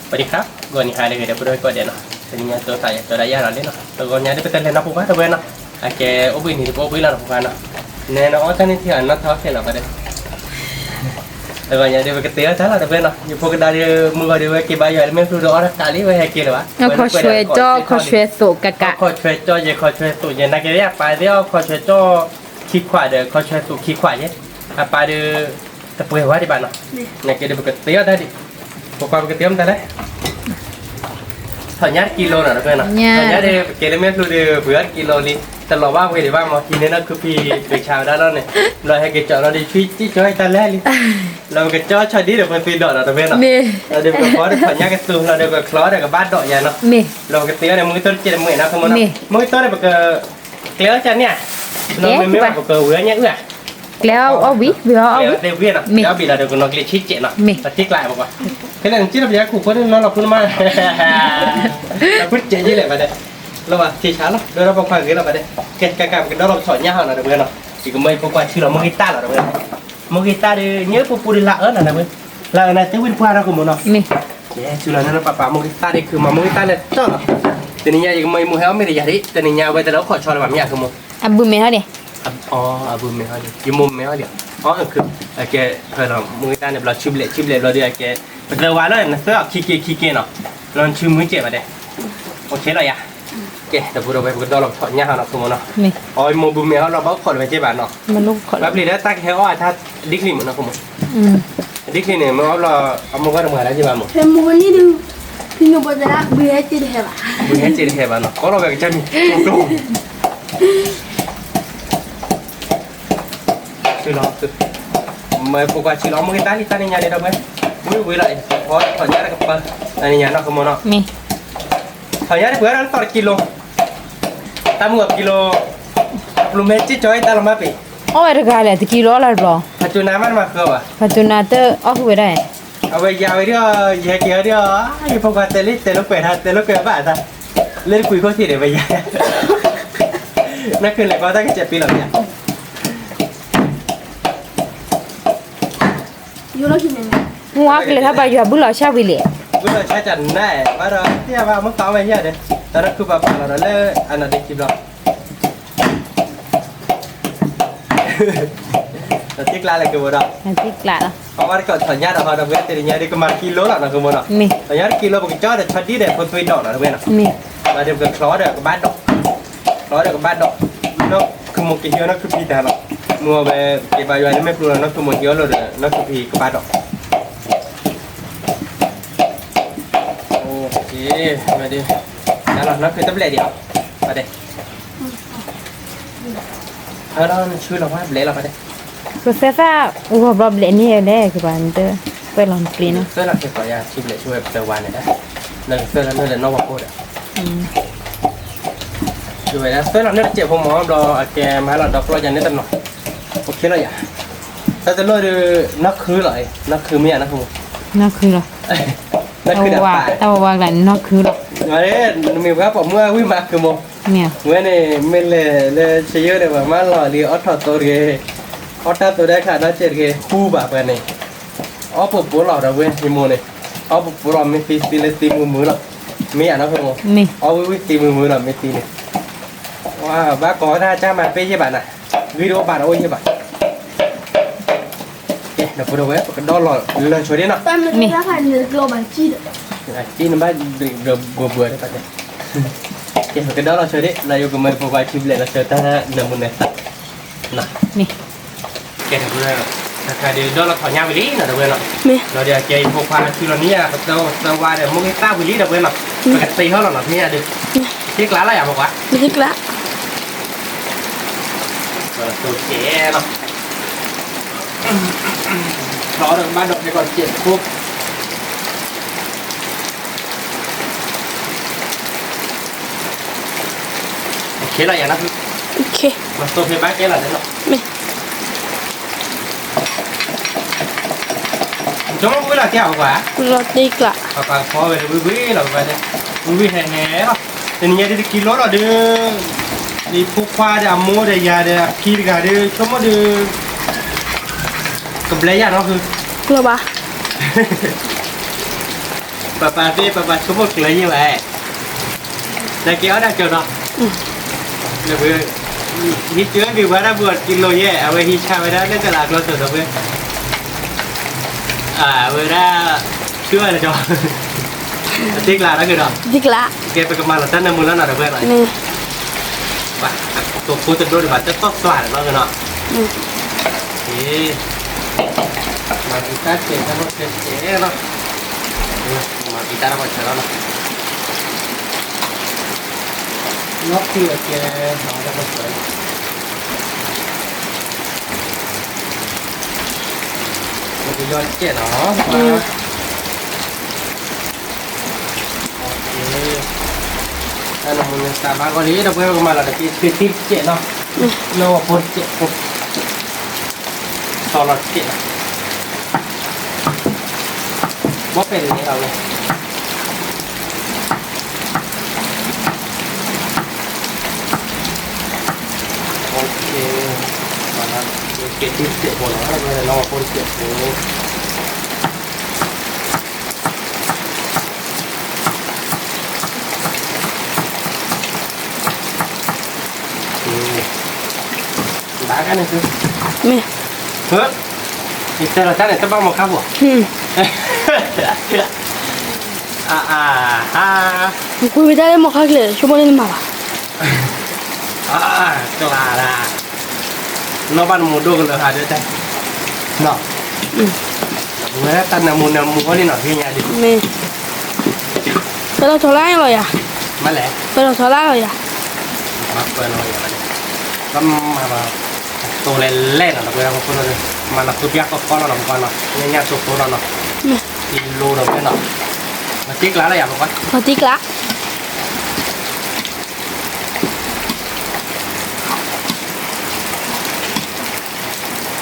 စဝၤစဒီခါ ဂီၤနံၤဟါတဂ့ၤ ဒီပုၢ်ဝဲၢ်ကိးဂၤဒဲးနီၤ, တနံၤညါ တိသးယၤ ကၠီဒၣ်ယၤလီၤလံနီၤ, တဂီၤညါဒ်ပတဲလဲၤနီၢ်ပူၤဘၣ် ဒီပုၢ်ဝဲၢ်နီၤ, အကဲအိၣ်ဘှံးနံၤတပအိၣ်ဘှံးလီၤ ဒီပုၢ်ဝဲၢ်နီၤ, နဲနအီၣ်တၢ်န့ၣ်ထံၣ်အနီၢ်ထီၣ် ခဲလၢာ်ဘၣ်ဒီး တဂီၤညါဒ်ပကတဲအီၣ်တၢ်လီၤ ဒီပုၢ်ဝဲၢ်နီၤ, ယဖိကဒါဒ်မုၢ်ဂီၤဒ်ဝဲက့ၤဘါယွၤလၢမ့ၣ်ဖျိဒီးအီၣ်တၢ်တၢ်လံ ဝဲဟဲက့ၤလၢၤဘၣ်, ခီဆွဲကၠီ ခီဆွဲသိးကကး, ခီဆွဲကၠီယဲ ခီဆွဲသိးယဲ နာ်က့အပၢ်သ့ၣ်အီၣ်ခီဆွဲကၠီခံခွးဒီး ခီဆွဲသိးခံခွးယဲ, အပၢ်ဒ် တပှဲၤဝဲဒံးဘၣ်နီၤ, နာ်က့ဒ်ပကတဲအီၣ်တၢ်ဒံး, ပကွၢ်ပကတဲအီၣ်မတၤလဲၣ် ထီၣ်ညၣ်တကံလိနီၤ ဒီပုၢ်ဝဲၢ်နီၤ, ထီၣ်ညၣ်ဒ်ပက့ၤလၢမ့ၣ်ဖျိဒ် ပှ့ၤအီၣ်တကံလိလံ, တလီၤဘၣ်ဝဲဒံးဘၣ်မး ဟံးန့ၢ်နီၢ်ခုဖံး ပှ့ၤဆါဝဲဒၣ်လီၤန့ၣ်, ဘျီဟဲက့ၤကၠီလီၤဒ်ဆံကၠီတၢ်လဲၣ်လံ, လီၤပကကၠီဆီဒ်ဒီးဖိသွံဒီးနီၤ ဒီပုၢ်ဝဲၢ်နီၤ, လီၤဒ်ပကဖီဒီးထီၣ်ညၣ်ကသူလီၤဒီးပကချီဒီးကဘၣ်ဒိးယၤနီၤ, လီၤပကတဲအီၣ်န့ၣ် မုၢ်ကတိၢ်တကဲးတမှဲးနီၤ မုၢ်ကတိၢ်န့ၣ်ပက ကျဲအီၣ်ကန့ၣ်ဧါ, လီၤမ့မ့ၢ်ဘၣ်ပကဝံၤအီၣ်ညၣ်အုၣ်ဧါ, ကျဲအီၣ်ဝံၤ ဝံၤအီၣ်ဝံၤ, ကျဲအီၣ်သ့ဝံၤနီၤ, ကျဲအီၣ်ဘံလီၤဒီးကနီၤကျဲဆံးကဲးနီၤ, ပတံၢ်ကျးပကွၢ်, ဖဲလဲၣ်နစံၣ်လီၤပယါခိၣ်ဖိန့ၣ်နီၤ လီၤဖိနမါ, လီၤဖိတကဲးယဲလဲၣ်ဘၣ်ဒီး, လီၤဘၣ်ထံဆါလီၤ ဒီးဒီးပခွါဂ့ၤလီၤဘၣ်ဒီး, ကဲကဲကဲ ပကဒီလီၤပထီၣ်ညၣ်ဟီနီၤ ဒီပုၢ်ဝဲၢ်နီၤ, ယကမၢယဖိခွါဆူလီၤ မိၢ်ဂံၢ်တၢ်လီၤ ဒီပုၢ်ဝဲၢ်, မိၢ်ဂံၢ်တၢ်ဒီး ညၣ်ပူၤပူၤဒီးလၢအၢနီၤ ဒီပုၢ်ဝဲၢ်, လၢအၢန့ၣ်သ့ဝံၤတပှၢ်ဒီးကမိၢ်နီၤ ကဲ ဆူလီၤန့ၣ် ပပာ်မိၢ်ဂံၢ်တၢ်ဒ်ခုမး မိၢ်ဂံၢ်တၢ်လဲၤတီၢ်လီၤ, တနံၤညါ ယကမၢယမိၢ်ဟဲအီၣ်မ့ၢ်တယၤဒ် တနံၤညါဝဲတလၢအိၣ်ခိးဆီလၢၤဘၣ် မ့ၢ်အကမိၢ်, အဘုမဲာ်ဟီန့ၣ်, အဘုမဲာ်ဟီန့ၣ် ယမိၢ်မဲာ်ဟီဒီး, အကဲ ဖဲလီၤ မိၢ်ဂံၢ်တၢ်န့ၣ် ဘျီဆူဘျဲၣ်ဆူဘျဲၣ်ဘျီဒီး အကဲ ပသၢဝါလၢ နသၢအီၤခံက့ခံက့နီၤ, လီၤဆူမုၢ်ကဲးဘၣ်ဒဲး, အိၣ်ခဲလီၤယၤ, ကဲ ဒီပုၢ်ဒီဝဲၢ် ပကဒီလီၤပထီၣ်ညၣ်ဟီနီၤ ကမိၢ်နီၤ, အီ ယမိၢ်ဘုမဲာ်ဟီလီၤ ဘၣ်အိၣ်ခိးလၢၤဝဲကဲဘၣ်နီၤ, ဘၣ်ပျံၤလၢတၢ်ကဟဲအီၣ်အတၢ်ဒ်ချံမးနီၤ ကမိၢ် ဒ်ချံန့ၣ် မ့ၢ်အီၣ်ဘျီ အမိၢ်ဂီၢ်တမၤလၢက့ဘၣ်မး, ဖဲမုၢ်နံၤဒုး, ဖံညိၣ်ဘီသရၣ် ဘုဟဲစ့တဟဲဘၣ်, ဘုဟဲစ့တဟဲဘၣ်နီၤ ကီလီၤဝဲကစၢ်မံၤ ကျိကျိ, ဆူလီၤ, မ့ၢ်ဖိခွါဆူလီၤ မိၢ်ဂံၢ်တၢ်လံတၢ်နံၤညါန့ၣ်ဒီးဝဲ, ဝံၤဝံၤလီၤ ထီၣ်ညၣ်တကပၤ, တၢ်နံၤညါနီၤ ကမိၢ်နီၤ, ထီၣ်ညၣ်တပှဲၤဒီးသီၣ်တကံလိ, တၢ်မုၢ်အကံလိ, အပျိမ့ၢ်စ့ၢ်ကီးတၢ်လီၤမၢ်ပ့ၤ, အီၣ်ဝဲတဂၤလဲၣ် တကံလိအီၣ်လၢတဘျီ, ဖးကၠိနါမးတမၤဃုအီၣ်ဘၣ်, ဖးကၠိနါတအီၣ်ဃုာ်ဝဲဒၣ်, အဝဲယၤဝဲဒၣ်, ယဟဲက့ၤအီၤဒၣ်, ယဖိခွါတဲလံ တဲလိာ်ကွဲးထါ တဲလိာ်ကွဲးဘၣ်အသး, လၢတကွံာ်ခိၣ်ထံးဒီးဝဲယၤ, နၢ်ခုလဲၤကွၢ်တၢ်ကစဲးပ့ၤလီၤယၤ မ့ၢ်ဝဲကလဲၤထီၣ်ဘၣ်ယွၤဘုလီၤဆၣ်ဝံၤလဲၣ်, ဘုလီၤဆၣ်ကနၣ်ဘၣ်ဒီး တၢ်ဘၣ်မ့ၢ်သးဝဲယၤဒီး တၢ်ဒီးခုပာ်ပာ်လီၤဒီးလၢအနီၢ်ဒ့ခံဘျီ ဒီးတံၢ်ကျါလၢကဝဲဒီး, တံၢ်ကျါလီၤ, အဝဲတကိးထီၣ်ညၣ်ဒီးဟီဒီးဝဲတနံၤညါဒ်ကမၤတကံလိလီၤနီၤ ကမိၢ်နီၤ, ထီၣ်ညၣ်တကံလိပကကၠီဒီးဆီဒံၣ်ဒီးဖိသွံဒီးနီၤ တဝဲနီၤ, ဒီးပကချီဒီးကဘၣ်ဒိး, ချီဒီးကဘၣ်ဒိး, နီၢ်ခုမိၢ်က့ၤဟံးအီၣ်နီၢ်ခုဖံတၢ်လီၤ, မုၢ်အီၤဝဲက့ၤဘါယွၤလၢမ့ၢ်ပျိလီၤ နီၢ်ခုမိၢ်ဟံးအီၣ်လိာ်ဒီး နီၢ်ခုဖံကဘၣ်ဒိး မ့ၢ်ဒ်, တၢ်လီၤနီၢ်ခုတဘျဲၣ်ဒံးအီၤ, ပဒဲး, ဟဲလီၤနဆူလီၤဝဲဘျဲၣ်လီၤပဒဲး, ကသဲသၣ်ဂီၤဘျီဘျဲၣ်န့ၣ်လဲၣ် ကဘၣ်နတပှဲၤလီၤနပျ့ၤနီၤ, သၢလီၤက့ၤပှၤယၤဆူဘျဲၣ်ဆူဝဲပတဝါန့ၣ်ဒီး, နကသၢလီၤနုာ်လၢနီၢ်ဝီကိၢ်ဒီး, ဝဲဒၣ်သၢလီၤနုာ်တစဲးဖိမးဘျီ အကဲမၤလီၤဒီဖျီယၤန့ၣ်တနီၤ, အိၣ်ခ့လီၤယၤ, တၢ်တလိၣ်ဒီး နီၢ်ခုလီၤ, နီၢ်ခုမ့ၢ်ယၤနီၢ်ခု, နီၢ်ခုလီၤ, နီၢ်ခုဒီးပၢ်, တၢ်ဝဲဝါကျါန့ၣ် နီၢ်ခုလီၤ, နမ့ၢ်ပှၤပိာ်မုၣ်အဝံၣ်မးခုမိၢ်, ဝဲန့ၣ် မ့ၢ်လဲၤလၢဆယၢၢ်ဒီး ပှၤမၢလီၤလံ အီၣ်ထီၣ်သိတဂ့ၤ, အီၣ်တၢ်သိဒၣ်ခါဒီးစဲးတဂ့ၤ ဃူဘၣ်ပှၤန့ၣ်, အီၣ်ပပိလီၤဒီးဝဲ ယမိၢ်န့ၣ်, အီၣ်ပပိလီၤမ့ၢ်သံသံလၢသံမုာ်မုာ်လီၤ, မ့ၢ်ယၤနီၢ်ခိမိၢ်, အီၣ်ဝံၣ်ဝံၣ်သံမုာ်မုာ်လီၤ မ့ၢ်သံန့ၣ်, ဘၣ်ကိးတၢ်ကၢ်မၤပ့ၢ်ယဲၢ်ဘၣ်နၤ, ဂံၢ်တအိၣ်ဘၣ်တအိၣ်ယဲၢ်ဘၣ်, ကဲ ဒီပုၢ်ဒီဝဲၢ် ပကဒီလီၤလၢာ်ဆိဒ်နီၤ, ကဲ နဘၣ်ဘှီဘှီဒီးပတဲ, ကဲ ပကဒီလီၤဆိဒ် လၢယကမၢဖိခွါဆံဘျဲၣ်လီၤဆိတၢ်နၢမူနသး, ကဲ တၢ်ခါဒီးဒီလီၤထီၣ်ညါဝံၤလံနီၤ ဒီပုၢ်ဝဲၢ်နီၤ, ဒီးကဲယဖိခွါဆံလီၤန့ၣ် ပသၢဝါဒီးမိၢ်ဂ့ၤသၣ်ဝံၤလံ ဒီပုၢ်ဝဲၢ်နီၤ, ပကသ့ဟီလီၤနီၤ မ့ၢ်ယၤဒီး, သ့ကျးလၢယၤမကွၢ်, ကဲလီၤ ခဲလၢာ်ယၤနီၤ, မၤသိဖဲဘၣ်ကဲလီၤနီၤ, ဆိကမိၣ်ဝံၤလီၤကဲအီၤကွၢ်, ပပာ်ကဖီဝဲဝံၤဝံၤလီၤ ပပာ်န့ၣ်, ဝံၤဝံၤဟဲဟဲလီၤ, တနံၤညါဒ်တကံလိလီၤဒီး, ဒ်ဖိခွါဒီးအမိၢ်ဒီးယၤဒီးအဖံတဂၤဒီး ဆိကမိၣ်ဒီး, ကဘျဲယၤနီၤ, လီၤဘၣ် ပပၢ်သ့ၣ် ပပၢ်ဆိကမိၣ်ကျၢၤယဲၢ်ဘၣ်, နကဲအီၣ်ဒၣ်ကၠီၤနီၤ, လၢပှၤ ဟံးကၠီၤမ့ၢ်ဝဲဒၣ်ပှၤကံလိၤယဲၢ် အဝဲဟံးဆါဝဲဒၣ်လၢတလးကျီၢ်စိၤဒီးပှၤ အဝဲဒၣ် ဆူအလၢကၠီၤ အတ့ကျးနီၤက့ၤဒီး ကဲ ပကမၤလီၤတၢ်နၢမူလီၤနီၤဒီးပှၤနီၤ, ပှၤ တိာ်ဖိတဒိဒံးဘၣ် တတီၢ်သွၣ်ဒီးနီၤက့ၤနီၤ, မၤက့ၤတၢ်စဲးတၢ်ဘီၣ်စဲးစဲးနီၤ, မၤက့ၤတၢ်တၢ်ဘီၣ်စဲးလီၤနီၤ, နီၢ်ဖုအကဲ မၤတၢ်ဘီၣ်စဲး ပကယီၢ်တကဲးနီၤ, တၢ်နၢမူန့ၣ် စးဘၣ်ဂီၢ်လံ ဒီးပှၤကမၤလီၤတက့ၢ် ဆှၢထံတကဲးနီၤ, နီၢ်ဝဲဖိတကဲးဖိ စီလီၤတကဲးနီၤ, ဘီၣ်ပဲာ်န့ၣ်လီၤဝဲ ကဲထံတကဲးဖိနီၤ, နီၢ်ဝဲဖိတကဲးဖိ ဘၣ်ကန့ၣ်သု, မ့ၢ်, ဟၢ, ယတဲလီၤတၢ်န့ၣ် တဘၣ်မၤခါဘၣ်, အါ, ကွၢ်ဝဲဒၣ်လၢမၤခါကျဲ ဆိကမိၣ်န့ၣ်နမၤဘၣ်, အါ, ကျါဒၣ်, နီၢ်ဘၣ်နမိၢ်ဒိၣ်ကလၢၤဟးဒၣ်တၢ်, နီၤ, ဝဲတၢ်နၢမူနၢမူအီၤလံနီၤ ဖဲညါဒ်, မ့ၢ်, ပလီၤထီၣ်လါလီၤယၤ, မ့ၢ်လဲၣ်, ပလီၤထီၣ်လါလီၤယၤ, ပလီၤယၤ, ပမၤဘၣ်, တိၤလဲၤလဲၣ်နီၤ ဒီးပဝဲဒၣ်ဖိခိၣ်နီၤ, မၤလီၤဃုပျၢ်ဃီဃီလီၤနီၤ ပပှၤနီၤ ညါညါတိၤတိၤလီၤနီၤ, မ့ၢ်, ကံလိၤဒီးပဝဲနီၤ, မၤတ့ကျးလီၤယၤပပှၤ, မၤတ့ကျး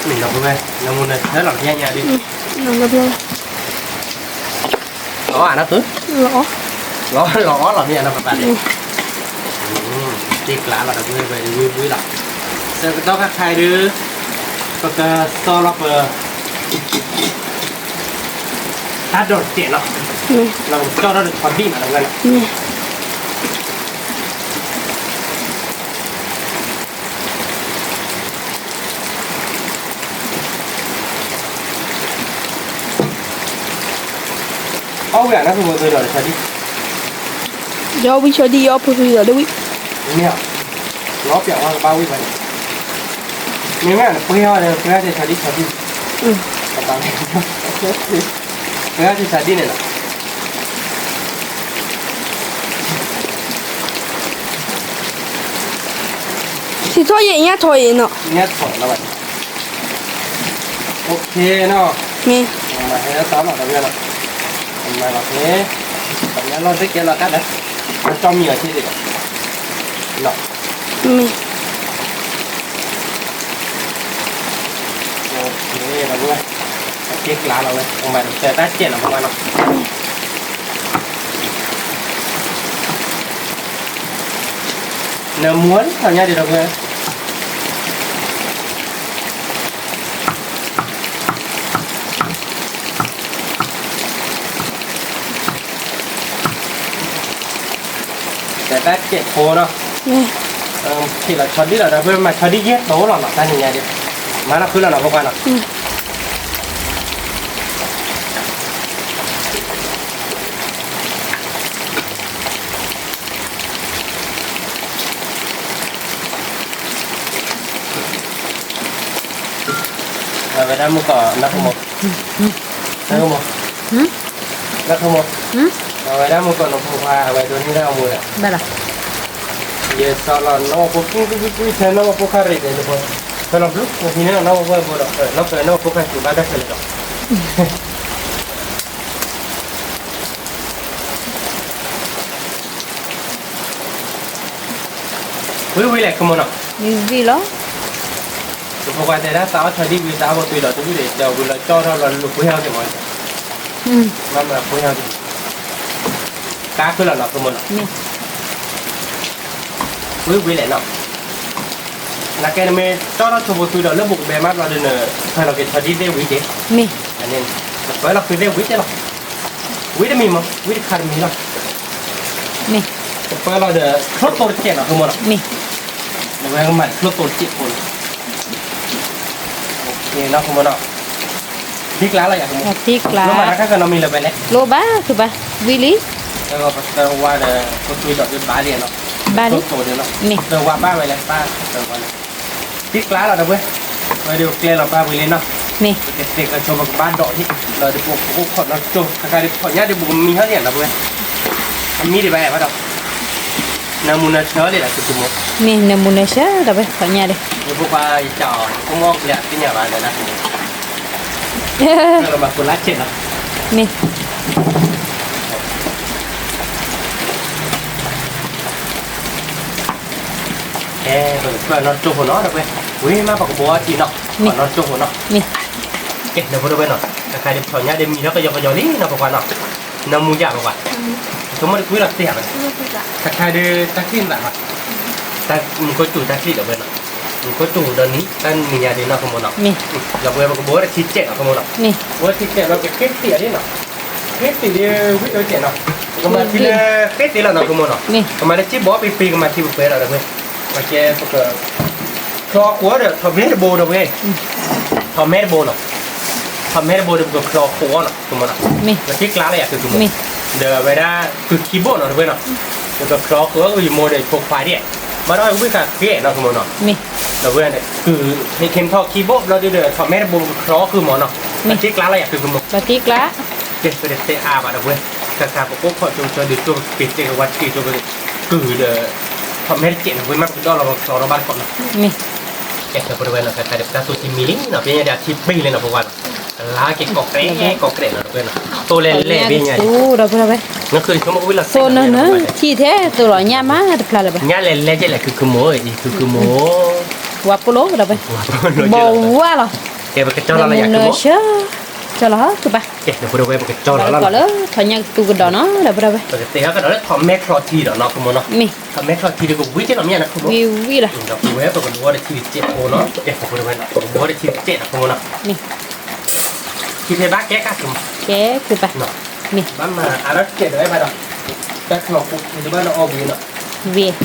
မ့ၢ်ဒီးပဝဲ နမူနဆၢလီၤပျၢ်ညါဒ်, လီၤအီၣ်နီၤသု, လီၤအီၣ်လီၤမ့ၢ်အနီၤပပၢ်န့ၣ်, တ့ကျးလီၤဒီးပဝဲဝံၤဝံၤလီၤ, ဆၢကတီၢ်ခါခါအံၤဒုး, ပကစီလီၤပ တၢ်ဒိးတစဲးလီၤ, လီၤကကၠီၣ်ထီၣ်တဆီဒံၣ်နီၤ တဝဲလီၤ, အီၣ်ဝံၤအနီၢ်ဖိဖိသုဒီးတဆီဒံၣ်, ယအီၣ်ဝံၤဆီဒံၣ် ယအီၣ်ဖိသုဒီးတဝံၤ, မ့ၢ်, လီၤပျးဝါကဘၣ်ဝံၤဘၣ်န့ၣ်, မ့မ့ၢ်နပှ့ၤအီၤဒီး ပှ့ၤအီၤတဆီဒံၣ်ဆီဒံၣ်, ပှ့ၤအီၤတဆီဒံၣ်န့ၣ်လီၤ ထံထီၣ်ယဲၢ် ညၣ်ထီၣ်ယဲၢ်နီၤ, ညၣ်ထီၣ်လီၤဘၣ်, အိၣ်ခ့နီၤ, မ့ၢ်, မၤဟဲလၢတီလီၤတဝဲလီၤ, မၤလီၤဖဲ, ပှၤညါလီၤသ့ကဲလီၤတၢ်ဒီး, ပကၠီမံၤအီၤထံဒံးဒီး, မ့ၢ် အိၣ်ခ့ဒီးဝဲ, အက့ကျးလီၤဝဲ ပမၤတၢ်တၢ်စဲးနီၤ ပမၤနီၤ နမူအီၤလံ ထီၣ်ညါဒံးဒီးဝဲ, တၢ်တၢ်စဲးဖိနီၤ, ထံၣ်လီၤဆီဒံၣ်လီၤဒီး ပမၤဆီဒံၣ်ယဲၢ်တိၤလီၤနီၤ တၢ်နံၤညါဒံး, မၤလီၤဃုလီၤနီၤ ဖိခွါနီၤ အဝဲဒၣ်မုၢ်ကီၢ် နၢ်ခိမိၢ်, နၢ်ခိမိၢ်, နၢ်ခိမိၢ်, အဝဲဒၣ်မုၢ်ကီၢ်နဖိခွါ အဝဲဒိးန့ၢ်တၢ်အမူဒီး, ယစီလီၤနီၢ်ဖိကွံကွံကွံကွံ ဆဲနီၢ်ဖိခါရံၣ်တဲတဖိ, ဖဲလီၤဘျုး ဟံးန့ၢ်နီၢ်ဖိဝဲဘိဒီး နီၢ်ဖဲနီၢ်ဖိခါစူၤဘၣ်တၢ်ခဲလၢာ်ဒီး ဝံၤဝံၤလဲၣ် ခိမိၢ်နီၤ, ဝံၤလီၤ, နဖိခွါတဲဒၣ် သးအီၣ်ဆီဒံၣ်ဝံၤ သးအီၣ်ဘီသွံဒီး တဝံၤဒီး ဝံၤလီၤကၠီထီၣ်လီၤလူၤပှ့ၤဟီၣ်က့ၤမး, မ့ၢ်ပှ့ၤဟီၣ်က့ၤ, ကါခုလီၤနီၤ ခိမိၢ်နီၤ, ဝံၤဝံၤလဲၣ်နီၤ, နကဲနမ့ၢ်ကၠီထီၣ်ဆိဖိသွံဒီး လၢဘိးကဘဲမးဘျီဒုးန့ၣ် ဖဲလီၤက့ၤဆီဒံၣ်သ့ၣ်ဝံၤက့ၤ, မ့ၢ်, နပၢလီၤဃုသ့ၣ်ဝံၤက့ၤလီၤ, ဝံတမံၤမး ဝံတခါတမံၤလီၤ, မ့ၢ်, တပၢလီၤဒီး ချိၣ်သိတစဲးနီၤ ဖိမ့ၢ်နီၤ, မ့ၢ်, နဝဲကမၤဒီးချိၣ်သိတစဲးဖိလီၤ, ဖိမ့ၢ်နီၤ, ထံကျါလီၤယၤ ဖိမ့ၢ်, ထံကျါ, လိၣ်ဘၣ်တၢ်ခါကနီၤမံၤလၢၤဖဲလဲၣ်, လိၣ်ဘၣ် သုဘၣ်, ဝံလံ, ပသၢဝါဒီး ပသွံဒီးဘၣ်လံနီၤ, ဘၣ်လံ, ပသၢဝါဘၣ်ဝဲလဲၣ် ပၢ်သၢဝါန့ၣ် ထံကျါလီၤဒီပုၢ်ဝဲၢ်, ဝဲဒၣ်ပကျဲလီၤပၢ်ဝံၤလံနီၤ, မ့ၢ်, ပကသ့ၣ်ကဆိပကဘၣ်ဒိးထံၣ်, လီၤဒ်ပအိၣ်ခိးနီၢ်ကၠိ ခါခါဒ်ဖီၣ်ညၣ်ဒ်ပကမံဟီလံနီၤ ဒီပုၢ်ဝဲၢ်, အမံဒံးဘၣ်ဘၣ်ဒီး, နၢမူနၢဆၢလံလီၤ သုသုမိၢ်, မ့ၢ်နၢမူနၢဆၢဒီပုၢ်ဝဲၢ် ဖီၣ်ညၣ်ဒီး, ယဖိခွါယကၠီအီၤ ကမိၣ်ကလဲၤသ့ၣ်ညါဘၣ်ဒီးနသုမိၢ်, လီၤဘၣ်ကိးလါဆဲးနီၤ, မ့ၢ် ကဲ ပကဖၢနီၢ်ကၠိဖိနီၤ ဒီပုၢ်ဝဲၢ်, ဝံၤမးပကဘိးအီထံနီၤ, နီၢ်ကၠိဖိနီၤ, မ့ၢ်, ကဲ ဒီပုၢ်ဝဲၢ်နီၤ, တခါဒ်ဖီၣ်ညၣ်ဒ်မံထီၣ်ကယီကယီလံနီၤ ဖိခွါနီၤ, နၢမူယၤဖိခွါ, ဆိကမိၣ်ဒ်ကွံလီၤသ့ၣ်ဧါ, တခါဒ်တၢ်ချံၣ်နသးမး, မူခိၣ်စူၤတၢ်ချံၣ်ဒီပုၢ်ဝဲၢ်နီၤ, မူခိၣ်စူၤဒီးနံၤ တၢ်နံၤညါဒ်နီၤ ဖိမိၢ်နီၤ, ဒီပုၢ်ဝဲၢ် ပကဘိးဝဲဒီးထံစဲးနီၤ ဖိမိၢ်နီၤ, ဘိးထံစဲးဒီးကဃ့သံးအီၤဒ်နီၤ, ဃ့သံးဒ်ဝံၣ်အီၤစဲးနီၤ, ပကမၤထံလၢဃ့သံးလီၤနီၤ ဖိမိၢ်နီၤ, ကမၤလၢက့ဘီပံပံ ကမၤထံပှဲၤပှဲၤလီၤဒီပုၢ်ဝဲၢ်, ပကဲပက ဖျီဃိးဒီးထီၣ်မဲတဘိဒီပုၢ်ဝဲၢ်, ထီၣ်မဲတဘိနီၤ, ထီၣ်မဲတဘိဒီးပကဖျီဃိးအီၤနီၤ ဖိမိၢ်နီၤ, ပထံကျါလီၤယၤ သုသုမိၢ်, ဒီးအဝဲဒၣ် ကုၤခံဘိနီၤ ဒီပုၢ်ဝဲၢ်နီၤ, ပကဖျီဃိးအီၤ ယမိၢ်ဒီးယဖိခွါဒ်, ဘၣ်ဒီးဝံၣ်ဃာ်ဃ့နီၤ ဖိမိၢ်နီၤ, ဒီပုၢ်ဝဲၢ်န့ၣ် ကုၤ ဟ့ၣ်ခ့ထီၣ်ခံဘိဘျီဒုဒီး ထီၣ်မဲတဘိပကဖျီဃိးမၢ်နီၤ, ပထံကျါလီၤယၤ သုသုမိၢ်, ပထံကျါ ကဲ ပတတဲအါဘၣ်ဒီပုၢ်ဝဲၢ်, တၢ်ခါပအိၣ်ခိးကၠိကၠိဒုးကၠိပက့ၤတဲကဝါထံကၠိပက့ၤ, ကုၤဒီး ထီၣ်မဲတစဲးနီၤ ဝံၤမးပကဒီလီၤပကဖျီထီၣ်ဘၣ်တခီနီၤ, ကဲ ဒီပုၢ်ဝဲၢ်နီၤ တၢ်ခါဒီးပတၢ်သူၣ်ထံမံၤလံနီၤ ပညါဒီးအထံပ့ၤလံနီၤ ဖိခွါနီၤ, အလါက့ၤကိးကြဲးကိးကြဲးနီၤ ဒီပုၢ်ဝဲၢ်နီၤ, သိလဲၤလဲၤဘၣ်ညါ, ဒီပုၢ်ဝဲၢ်, သိနၢနၢ ထံၣ်ထဲသိးလီၤညၣ်မးတဖျါလၢၤဘၣ်, ညၣ်လဲၤလဲၤကဲလဲၣ် သုသုမိၢ်, သုသုမိၢ်, ဝါပိၢ်လိၤ ဒီပုၢ်ဝဲၢ်, ဘီဝါလီၤ, ကဲ ပကကၠီလီၤလၢယၤ သုမိၢ်, ကၠီလီၤ သုဘၣ်, ကဲ ဒီပုၢ်ဝဲၢ် ပကကၠီလီၤလီၤနီၤ, လၢထီၣ်ညၣ်ကသူကဒီးနီၤ ဒီပုၢ်ဝဲၢ်, ပကတဲအီၤကဒီးလၢထီၣ်မဲထီၣ်ထံဒီးနီၤ ဖိမိၢ်နီၤ, မ့ၢ်, ထီၣ်မဲထီၣ်ထံဒီးကဝံၤက့ၤလီၤမ့ၢ်နီၤ ဖိမိၢ်, ဝံၤဝံၤလီၤ, ဝံၤဝဲပကဒိးဝဲဒီးထံတစဲးဖိနီၤ ကဲ ဒီပုၢ်ဝဲၢ်နီၤ ပကဒိးဝဲဒီးထံတစဲးနီၤ ဖိမိၢ်နီၤ, ထံထဲဘၣ်ကဲကၢ်သုမိၢ်, ကဲသုဘၣ်, မ့ၢ်, ဘၣ်မၤအါထီၣ်တစဲးဒီးဘၣ်ဒီး, တၢ်ချီဖိထံတဘၣ်လၢအီၣ်ဝံၤနီၤ, ဝံၤ, အီၣ်,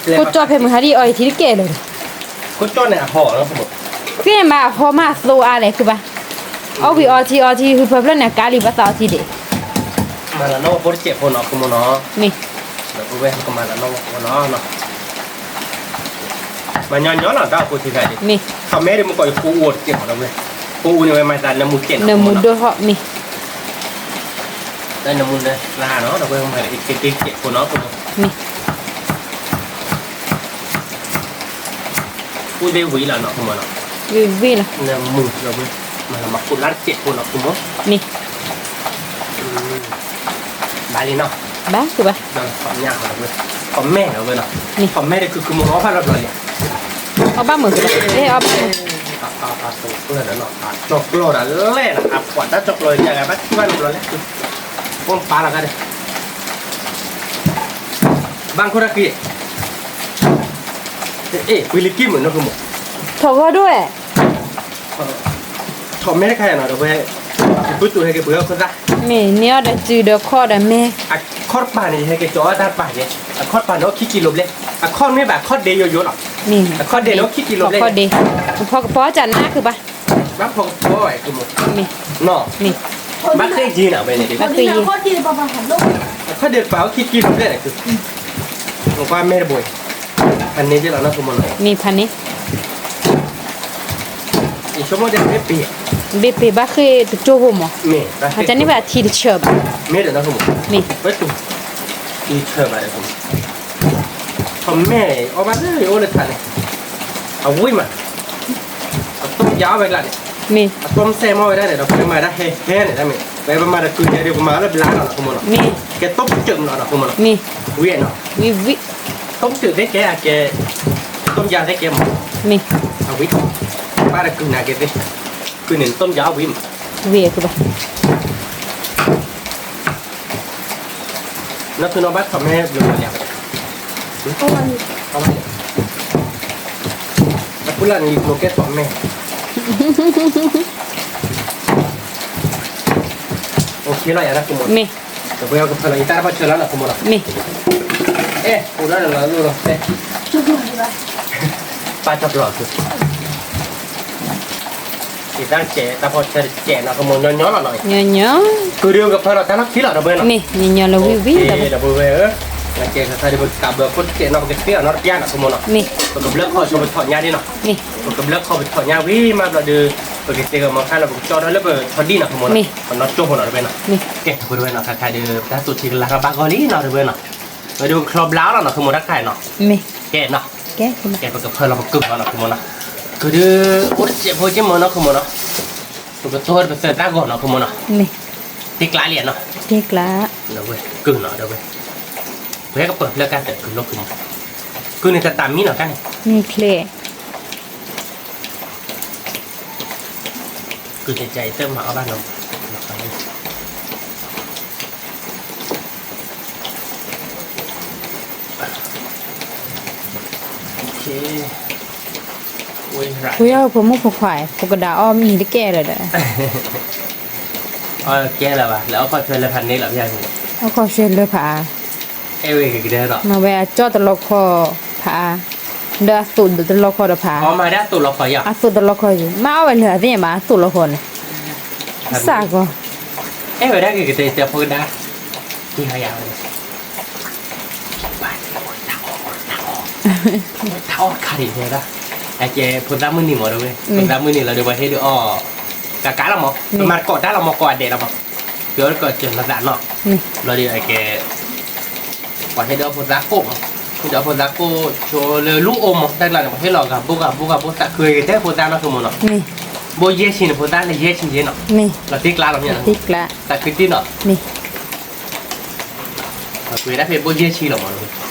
ကိၣ်ကၠီၣ်ဖဲမုၢ်ဟါဒ်အီၣ်အံၤထံတကဲလၢၤ, ကိၣ်ကၠီၣ်န့ၣ်အဟီၣ်လီၤ သ့ၣ်မးအဟီၣ်မးအသိအါလဲၣ် သုဘၣ်, အီၣ်ဝံၤအီထံအီထံ ဟုဖၢဖျၢၣ်န့ၣ် ကါလံဘၣ်သးအီထံဒံး, မၤလၤနီၣ်ဖိတစဲးဖိနီၤ ဖိမိၢ်နီၤ, မ့ၢ်, ဒီပုၢ်ဝဲၢ် ကမၤလၤနီၣ်ဖိနီၤ, မၤညီညီနီၤ တၢ်အိၣ်ဖိထံခါဒံး, မ့ၢ်, ထီၣ်မဲဒံးမ့ၢ်ကီးယကိၣ်အူတစဲးဖိဒီပုၢ်ဝဲၢ်, ကိၣ်အူန့ၣ်ဝဲမၤသး နၢမူတစဲးနီၤ နၢမူဒိၣ်ထီၣ် မ့ၢ်, တၢ်နၢမူနၢသၢနီၤ ဒီပုၢ်ဝဲၢ် ကမၤလၢက့တစဲးဖိနီၤ ဖိမိၢ်, မ့ၢ် အိၣ်သ့ၣ်ဝံၤလီၤနီၤ ဖိမၢ်နီၤ, ဝံၤဝံၤလီၤ, နမုာ်လီၤဝဲ, မၤလီၤမၤကိးလါတစဲးဖိနီၤ ဖိမၢ်, မ့ၢ်, ဘၣ်လံနီၤ, ဘၣ်သုဘၣ်, ထီၣ်ညၣ်လီၤဝဲ, ထီၣ်မဲလီၤဝဲနီၤ, မ့ၢ်, ထီၣ်မဲဒီး ကုၢ်ကုၢ်မိၢ်အီၣ်ဘၣ်လီၤဘျီလံ, အီၣ်ဘၣ်မုာ်, အီၣ်ဘၣ်မုာ်, အပှၤတၢ်ကၠီကျီဒီးလဲၣ်နီၤ အပှၤတၢ်ကၠီကျီဒီး ယကဘၣ်ထံၣ်ဘၣ်လီၤဘျီလဲၣ်, အိၣ်ပာ်လီၤဂာ်ဒီး ဘၣ်ခိၣ်တၢ်က့ၤ, အ့ၣ်ပှ့ၤလံကံၢ်မုာ်နီၤ ဖိမၢ်, ထီၣ်ဂီၢ်ဒိၣ်ဝဲ, ထီၣ်မဲတခါယၤနီၤ ဒီးဝဲ, ပပုၢ်တူာ်ဟဲက့ၤပှ့ၤအီၣ်ခိၣ်သၣ်, မ့ၢ်န့ၢ်အီၤဒီးစုဒီးခီၣ်ဒီးမဲ, အခီၣ်တပၤန့ၣ် ယဟဲက့ၤကၠီအီၣ်တၢ်တပၤယဲ, အခီၣ်တပၤန့ၣ်အိၣ်ခံကံလိၤဘျဲၣ်, အခီၣ်မ့ၢ်ဘၣ်အခီၣ်ဒ့ယိယိလီၤ, အခီၣ်ဒ့န့ၣ်အိၣ်ခံကံလိၤဘျဲၣ်, ဖီကပီၤကနၣ်ကဘၣ်, ဘၣ်ဖီကပီၤဝဲ ဖိမၢ်, ဘၣ်ဃ့ယ့ၤနၤဝဲန့ၣ်, အခီၣ်ဒ့တပၤအိၣ်ခံကံလိၤဘျဲၣ်န့ၣ်, ကွၢ်မဲတဘိ, ဖးန့ၢ်က့ၤလီၤနီၤ ဖိမၢ်နီၤ, မ့ၢ်ဖးန့ၢ်, ယဆိကမိၣ်ဒ်မ့ၢ်ပ့ၤ, မ့ၢ်ပ့ၤဘၣ်ဃ့ၢ်တကၠိဖိမၢ်, မ့ၢ်, အတၢ်န့ၣ်ဘၣ်ထံတဆၢဘၣ်, မ့ၢ်ဒီးနီၤ ဖိမၢ်, မ့ၢ်, ဝဲတူၢ်, ထံတဆၢဘၣ်ဒီးဖိမၢ်, ထီၣ်မဲအီၣ်ဘၣ်လၢယအိၣ်လၢထးန့ၣ်, အဝံၣ်မး, အသိၣ်ယါအီၣ်ဝဲကျါန့ၣ်, မ့ၢ်, အသိၣ်မစဲမီၢ်ဝဲဒၣ်န့ၣ် ဒီးပမၤဒၣ်ဟဲဟဲန့ၣ် တၢ်မ့ၢ်, ဝဲပမၤဒီးကုၢ်ယဲဒ်ပမၤလၢဘျါလီၤနီၤ ဖိမၢ်နီၤ, မ့ၢ်, ကဲသိၣ်ပစိာ်မးလီၤနီၤ ဖိမၢ်နီၤ, မ့ၢ်, ဝံၣ်နီၤ, ဝံၣ်ဝံၣ်, သိၣ်ပစိာ်သ့ကဲအကဲ, သိၣ်ယါသ့ကဲမး, မ့ၢ်, အဝံၣ်, ဘၣ်ဒီးကုၢ်နၤက့ၤသ့, ကုၢ်န့ၣ်သိၣ်ယါအီၣ်ဝံၣ်မး, ဝံၣ်ကဘၣ် နီၢ်သုနီၢ်ဘၣ်ထီၣ်မဲဘျီဘျီလံ, အပူၤလၢနလံၤကျိၤကဲထီၣ်မဲ, ပကဖၢလီၤယၤနီၤ မ့ၢ်, ပကဖၢလီၤယတၢ်တပီၢ်ဆၢလီၤနီၤ မ့ၢ်နီၤ, မ့ၢ်, အဲၣ် အိၣ်ဒီးလီၤလိၣ်လီၤ ပၢ်တပျီၤ ယတၢ်တစဲး တၢ်ဖီၣ်ဆၢတစဲးနီၤ ကမိၢ်ညီညီလီၤနီၤ, ညီညီ, ကုၢ်ဒုးကဖၢလီၤတၢ်လီၢ်ခံလီၤ ဒီပုၢ်ဝဲၢ်နီၤ, မ့ၢ်ညီညီလီၤဝံၣ်ဝံၣ်လီၤ ဒီပုၢ်ဝဲၢ်ဧၢ, ကဲခါခါဒုးပကဘၢခိၣ်တစဲးနီၤ ပကသ့အီၤနီတပျၢ်နီၤ ကမိၢ်နီၤ, မ့ၢ်, ပကဘျၢခီၣ်ဆိပထီၣ်ညါဒ်နီၤ, မ့ၢ်, ပကဘျၢခီၣ်ပထီၣ်ညါဝံၤမးဘျီဒီး ပကသ့ကမီၤခါလီၤ ပကကၠီထီၣ်လၢပထီၣ်ဒံၣ်နီၤ ကမိၢ်နီၤ, မ့ၢ်, ပနီၢ်ကၠိဖိနီၤ ဒီပုၢ်ဝဲၢ်နီၤ, မ့ၢ်, ကဲ ဒီပုၢ်ဝဲၢ်နီၤ ခါခါဒုး ပတၢ်သူၣ်ထံကလၤကဘၣ်ဂီၢ်လံနီၤ ဒီပုၢ်ဝဲၢ်နီၤ, ဝဲဒုးပကချီဘျါအီၤလီၤနီၤ ကမိၢ်တၢ်ခါအံၤနီၤ, မ့ၢ်, ကဲနီၤ ကဲ ပကဖၢလီၤပကုၢ်လီၤနီၤ ကမိၢ်နီၤ, ကုၢ်ဒုး အိၣ်တစဲးဖိက့မၢ်နီၤ ကမိၢ်နီၤ, ပကတိၢ်ပသၢတၢ်ဂီၤနီၤ ကမိၢ်နီၤ, မ့ၢ်, တ့ကျးလံနီၤ, တ့ကျး, ဒီးဝဲ ကုၢ်နီၤ ဒီးဝဲ, ပဟဲကပၢၤလၢကါတၢၢ်ကုၢ်လီၤ ကမိၢ်, ကုၢ်န့ၣ်တၢ်တၢ်မံနီၤ ကါန့ၣ်, မ့ၢ်ချ့ ကုၢ်တကဲအံၤတမၤအီၣ်ဘၣ်နီၤ, ဝဲဖိမုၣ်ဖိခွါ ပကဒၣ်အီၣ်မံၤတကဲလၢာ်ဒီး, အီၣ်ကဲလၢၤဘၣ် လၢအီၣ်ခီၣ်ဆၢလၢဖးန့ၣ်လီၤ ဖဲန့ၣ်, အီၣ်ခီၣ်ဆၢလၢဖး, အဲၣ်ဝဲကကဒၢဒီး, မ့ၢ်ဝဲအကၠီၣ်တလီခီဖး, ဒီးအသိးတလီခီဒီးဖး, အသိးတလီခီယၤ, အသိးတလီခီယၤ မ့ၢ်အီၣ်ဝဲလၢအသ့ၣ်ညါဘၣ် အသိးလီခီန့ၣ်, စၢ်ကီး, အဲၣ်ဝဲဒၣ်ကကတဲတဲဖိကဒါ, တံၤဟါယၤဝဲ တၢ်အီၣ်ခါဒံးတဲဒၣ်, အကဲဖိသၣ်မုၢ်နံၤမ့ၢ်ဒီးဝဲ, ဖိသၣ်မုၢ်နံၤလီၤဒီး ပှၤဟ့ၣ်ဒုးအီၣ်, ကကးလီၤမး, ပမၤတကိးတၢ်လီၤမး ကိးအဒဲးလီၤမး, ကၢကီၢ်ကၢလီၤသးနီၤ, ဘျီဒီးအကဲ, ပှၤဟ့ၣ်ဒုးအီၣ်ဖိသၣ်ကိၣ်မး, ဟ့ၣ်ဒုးအီၣ်ဖိသၣ်ကိၣ်ဆိလၢလူအိၣ်မး တၢ်ကျါန့ၣ် ပှၤဟ့ၣ်လီၤဂၤဘိဂၤဘိဂၤဘိသးခုကတဲဖိသၣ်နီၤ ကမိၢ်နီၤ, ဘိယဲၢ်ဆံန့ၣ် ဖိသၣ်လၢယဲၢ်ဆံယဲၢ်နီၤ, လီၤတံၢ်ကျါလီၤမ့ၢ်, သးခုတံၢ်နီၤ ပှၤကွဲးဒၣ်ဖဲဘိယဲၢ်ဆံလီၤမး,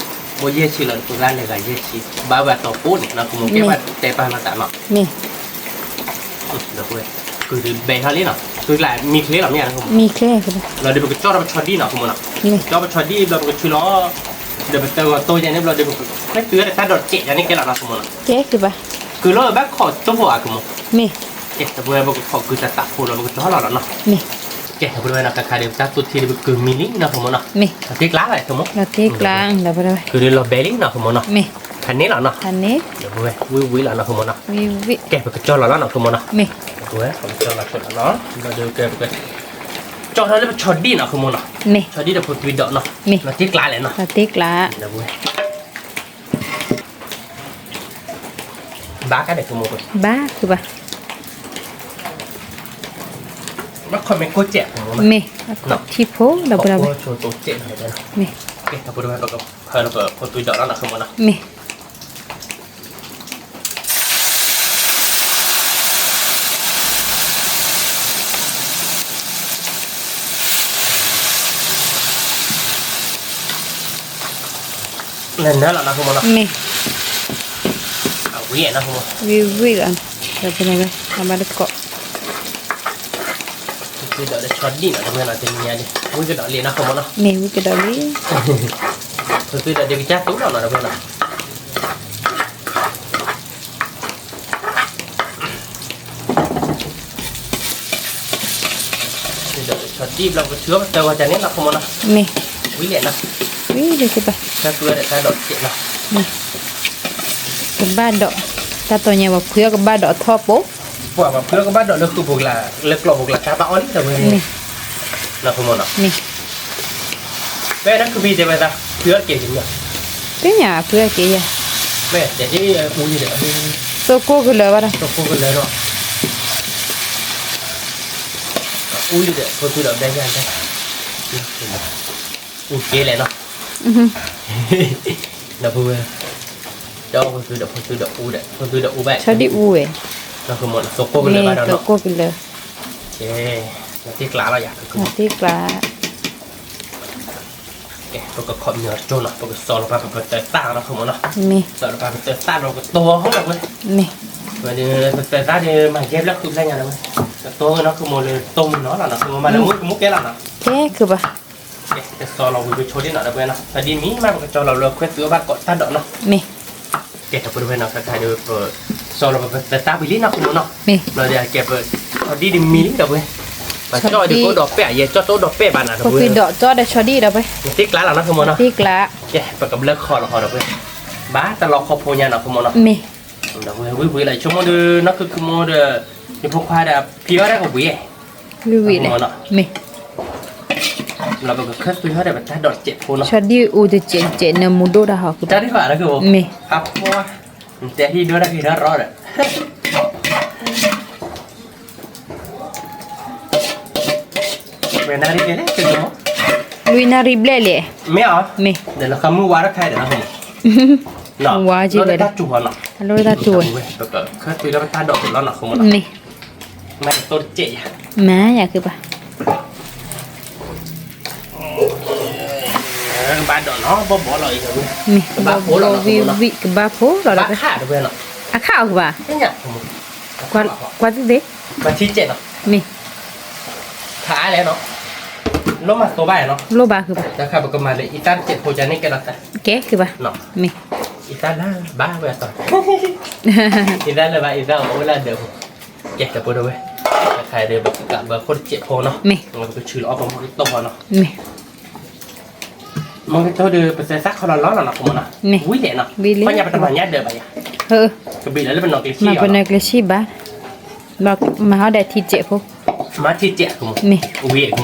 ဘိယဲၢ်ဆံလီၤ ဖိသၣ်လဲၤဂၤယဲၢ်ဆံ, ဘၣ်ဝဲအတီၤကိးန့ၣ် ကမိၢ်ကဲဘၣ်တဲပာ်လီၤသးနီၤ, ဒီးပဝဲ, ကုၢ်ဒုးဘဲထီၣ်လံနီၤ ကုၢ်ကျါမံချ့လီၤမ့ၢ်, မံချ့, လီၤဒီးပကကၠီၣ်ထီၣ်ပဆီဒံၣ်နီၤ ကမိၢ်နီၤ, ကၠီၣ်ပဆီဒံၣ်ဘျီပကဆူလီၤ, ဒီးပတၢ်ဂီၤတိၢ်ယါန့ၣ်ဘျီဒီးပကခွဲးတုၤဝဲဒီးတၢ်ဒိးစဲးယါန့ၣ်ကဲလီၤနီၤ ကမိၢ်နီၤ, ကဲကဘၣ်, ကုၢ်လီၤဘၣ်ခီၣ်ကၠိဖိဧါ ကမိၢ်, ကဲ ဒီးပဝဲပကခီၣ်ကုၢ်တၢ်သးဖိလီၤ ပကကၠီၣ်လီၤလီၤနီၤ, ကဲ ဒီးပဝဲနီၤ ခါခါဒီးပတၢ်သူၣ်ထံဒီးပကုၢ်မံလံနီၤ ကမိၢ်နီၤ, လီၤတံၢ်ကျါလီၤ ကမိၢ်, လီၤတံၢ်ကျါ, ကုၢ်ဒုးလီၤဘဲလံနီၤ ကမိၢ်နီၤ, ဖဲန့ၣ်လီၤနီၤ, ဒီးပဝဲဝံၣ်ဝံၣ်လီၤနီၤ ကမိၢ်နီၤ, ကဲ ပကကၠီၣ်လီၤလီၤနီၤ ကမိၢ်နီၤ, ပဝဲပကကၠီၣ်လီၤဆိလီၤနီၤ, ဒီးကဲပက ကၠီၣ်ထီၣ်လၢပဆီဒံၣ်နီၤ ကမိၢ်နီၤ, ဆီဒံၣ်ဒီးဖိသွံဒီးနီၤ, လီၤတံၢ်ကျါလဲၣ်နီၤ, လီၤတံၢ်ကျါ, ဒီးပဝဲ ဘၣ်ကါဒဲး ကမိၢ်, ဘၣ်ကဘၣ်, ဘၣ်ခီမ့ၢ်ကိၢ်စဲး ကမိၢ်, မ့ၢ်, ထံဖိဒီးပဝဲ, မ့ၢ်, ကဲ ဒီးပဝဲပကဖၢလီၤပဖိသွံဒီးလီၤနီၤ ကမိၢ်နီၤ, မ့ၢ် နနၢလီၤနီၤ ကမိၢ်နီၤ, မ့ၢ်, အဝံၣ်နီၤ ကမိၢ်, ဝံၣ်ဝံၣ်လီၤ, ဒီးပဝဲ အဘၣ်တကိး ပကဒိးလၢဆီဒံၣ်နီၤ တမ့ၢ်နီၤ တနံၤညါဒ် ဝံၣ်ကဒီးလံနီၤ ကမိၢ်နီၤ, မ့ၢ်ဝံၣ်ကဒီးလံ, ပကဒိးဒ်ကစၢ်တူၢ်လီၤနီၤ တမ့ၢ်နီၤ, ပကဒိးလၢဆီဒံၣ်ဘျီ ပကထုးအီၣ်ပတၢ်ဂီၤကန့ၣ်နီၤ ကမိၢ်နီၤ, မ့ၢ်, ဝံၣ်လဲၣ်နီၤ, ဝံၣ်လၢကဘၣ်, တၢ်သူဝဲဒီးတၢ်ဒိးစဲးနီၤ, မ့ၢ်, ကဘၣ်ဒိး, တၢ်တီညါပှၤဖှံအီၣ်ကဘၣ်ဒိးအထီၣ်ပိ, ပှၤပှၤဖှံအီၣ်ကဘၣ်ဒိးလၢဃုာ်ပူၤကလာ် လၢကျီၢ်ပူၤကလာ် တၢ်ဘၣ်အီၣ်လံ တဝဲန့ၣ်, နီၤ ကမိၢ်နီၤ, မ့ၢ်, ဖဲနကဘံၣ်တဲဝဲသး ဖှံအီၣ်တကဲးယၤ, သ့ၣ်ညါဖှံအီၣ်တကဲးယၤ, မ့ၢ်တဲဒ်အူလံဒီး, သိကိၢ်ကလၢၤဘၣ်ဒီး, သိကိၢ်ကလၢၤဒီး, အူလံဒီး ဖိသွံဒီးဘဲယၤ, အူကဲလဲၣ်နီၤ, ဒီးပဝဲ, ဒီးဖိသွံဒီး ဖိသွံဒီးအူဒီး ဖိသွံဒီးအူဘၣ်, ဆီဒံၣ်အူဝဲ, နီၤ ကမိၢ်နီၤ သိကိၢ်ကလၢၤဘၣ်ဒီးနီၤ, သိကိၢ်ကလၢၤ, ကဲ, လီၤတံၢ်ကျါလီၤယၤ, လီၤတံၢ်ကျါ ကဲ ပကခီၣ်မၠၢၤကၠိနီၤ ပကစီၤလီၤပာ်ပတၢ်သၣ်နီၤ ကမိၢ်နီၤ, မ့ၢ်, စီၤလီၤပာ်ပတၢ်သၣ်ဒီးပကတိၤဟီၣ်လီၤဝဲ, မ့ၢ်, ဝဲဒၣ်ပတၢ်သၣ်ဒီးမၤယဲၢ်ဘျီဃုဖျဲညါလီၤဝဲ, ကတိၤဝဲနီၤ ကမိၢ်လၢတိၢ်မုၢ်နီၤလီၤနီၤ ကမိၢ်မၤလၢမူကမူၣ်ကဲလီၤနီၤ, ကဲကဘၣ်, ကဲ ပကစီၤလီၤဝံၤပဆိဒံၣ်နီၤ ဒီးပဝဲနီၤ တၢ်ဒ်မံမး ပကစီၤလီၤလၢခွဲးသူအဘၣ်ကိးတၢ်ဒိးနီၤ, မ့ၢ်, ကဲ ဒီးပဝဲနီၤ ခါခါဒီး ပစီၤလီၤပတၢ်သၣ်ဝံၤလံနီၤ ကမိၢ်နီၤ, မ့ၢ်, ဘျီဒီးကဲပ, တၢ်ဒ်ဒ်မံလံဒီးပဝဲ ကၠီၣ်ဒံၣ်အိၣ်ဒီးပဲၣ်ယဲ ကၠီၣ်တအိၣ်ဒီးပဲၣ်ဘၣ်နၤဒီး ဖိခွါဒီးကၠီၣ်ဒီးဆီဒံၣ်ဒီးပဲၣ် နတ့ကျးလီၤနီၤ ဖိမုၣ်နီၤ တ့ကျး ကဲ ပကဘျၢခီလီၤဟီဒီးပဲၣ် ဘၣ်တလီၤခီဖိညါနီၤ ဖိမုၣ်နီၤ ဒီးဝံၤဝံၤလီၤ ဆိကမိၣ်ဒီး နီၢ်ခုခုမိၣ်ဒီး ယဖိခွါဒီး ဖံဘၣ်တၢ်ကဝံၤ ဝံၤဝံၤလီၤ မ့ၢ် လီၤပကခၢၣ်သွံဟီဒီး ပတၢ်ဒိးစဲးဖိနီၤ ဆီဒံၣ်အိၣ်တစဲးတစဲး နၢမူဒိၣ်တၢ်ဟီ တၢ်ဒ်ဘၣ်လၢက မ့ၢ် အဖိ နတဲဟံၣ်ဒိၣ်တၢ်က့ၤထီၣ်ရီဒီး ဝဲနၣ်ရံၣ်ကဲလဲၣ် လွံၢ်နၣ်ရံၣ်ဘျဲၣ်လဲၣ် မ့ၢ်အီၤ မ့ၢ် ဒီးလီၤဃးမုၢ်ဝါထီၣ်ခဲဒီး ဝါက့ၤဝဲ တၢ်စူၤဟီနီၤ အလိၣ်တၢ်စူၤဝဲ ပကခၢၣ်သွံလၢပတၢ်ဒိးပလီၢ်နီၤ ဖိမုၣ်နီၤ မ့ၢ် မၤတတိၢ်တစဲးယၤ မၤယၤက့ၤဘၣ် ကဘၣ်ဒိးနီၤ ဘီၣ်ဘီလီၤအံၤ မ့ၢ် ကဘၣ်ဖိလီၤ ဝံၤဝံၤ ကဘၣ်ဖိလီၤဒီး အခၣ်တဝဲနီၤ အခၣ်အီၤကဘၣ် ကွၢ်သ့ၣ်သ့ၣ် ဘၣ်ထံစဲးနီၤ မ့ၢ် ခါအါလဲၣ်နီၤ လိၣ်မၤသိဘၣ်နီၤ လိၣ်ဘၣ်ကဘၣ် တၢ်ခါပကမၤလၢအံသၣ်တစဲးဖိကန့ၣ်ကဲလီၤသး ကဲကဘၣ် မ့ၢ် အံသၣ်လၢဘၣ်ဝဲအသီ အံသၣ်လၢဘၣ် အံသၣ်အိၣ်လၢဒၢးဖိ ကဲ တပှဲၤဒီးဝဲ တခါဒီး ပကဘၣ်ခိၣ်တစဲးဖိနီၤ မ့ၢ် ပကဆူးလီၤအီၣ်ပမီၢ်ကတီၢ်ဖီနီၤ မ့ၢ် မီၢ်ကတီၢ်ဒီး ပသဲသၣ်ခီလီၤလီၤနီၤ ဖိမုၣ်နီၤ ဝံၤလဲၣ်နီၤ ခီညါပတမၤညၣ်ဒၢးဘၣ်ယၤ ကဘ့ၣ်လၢပနီၢ်ကျ့ဆံ မၤပနီၢ်ကျ့ဆံဘၣ် မၤဟီဒၣ်ထံစဲးဖိ မၤထံစဲး မ့ၢ် ဝံၤ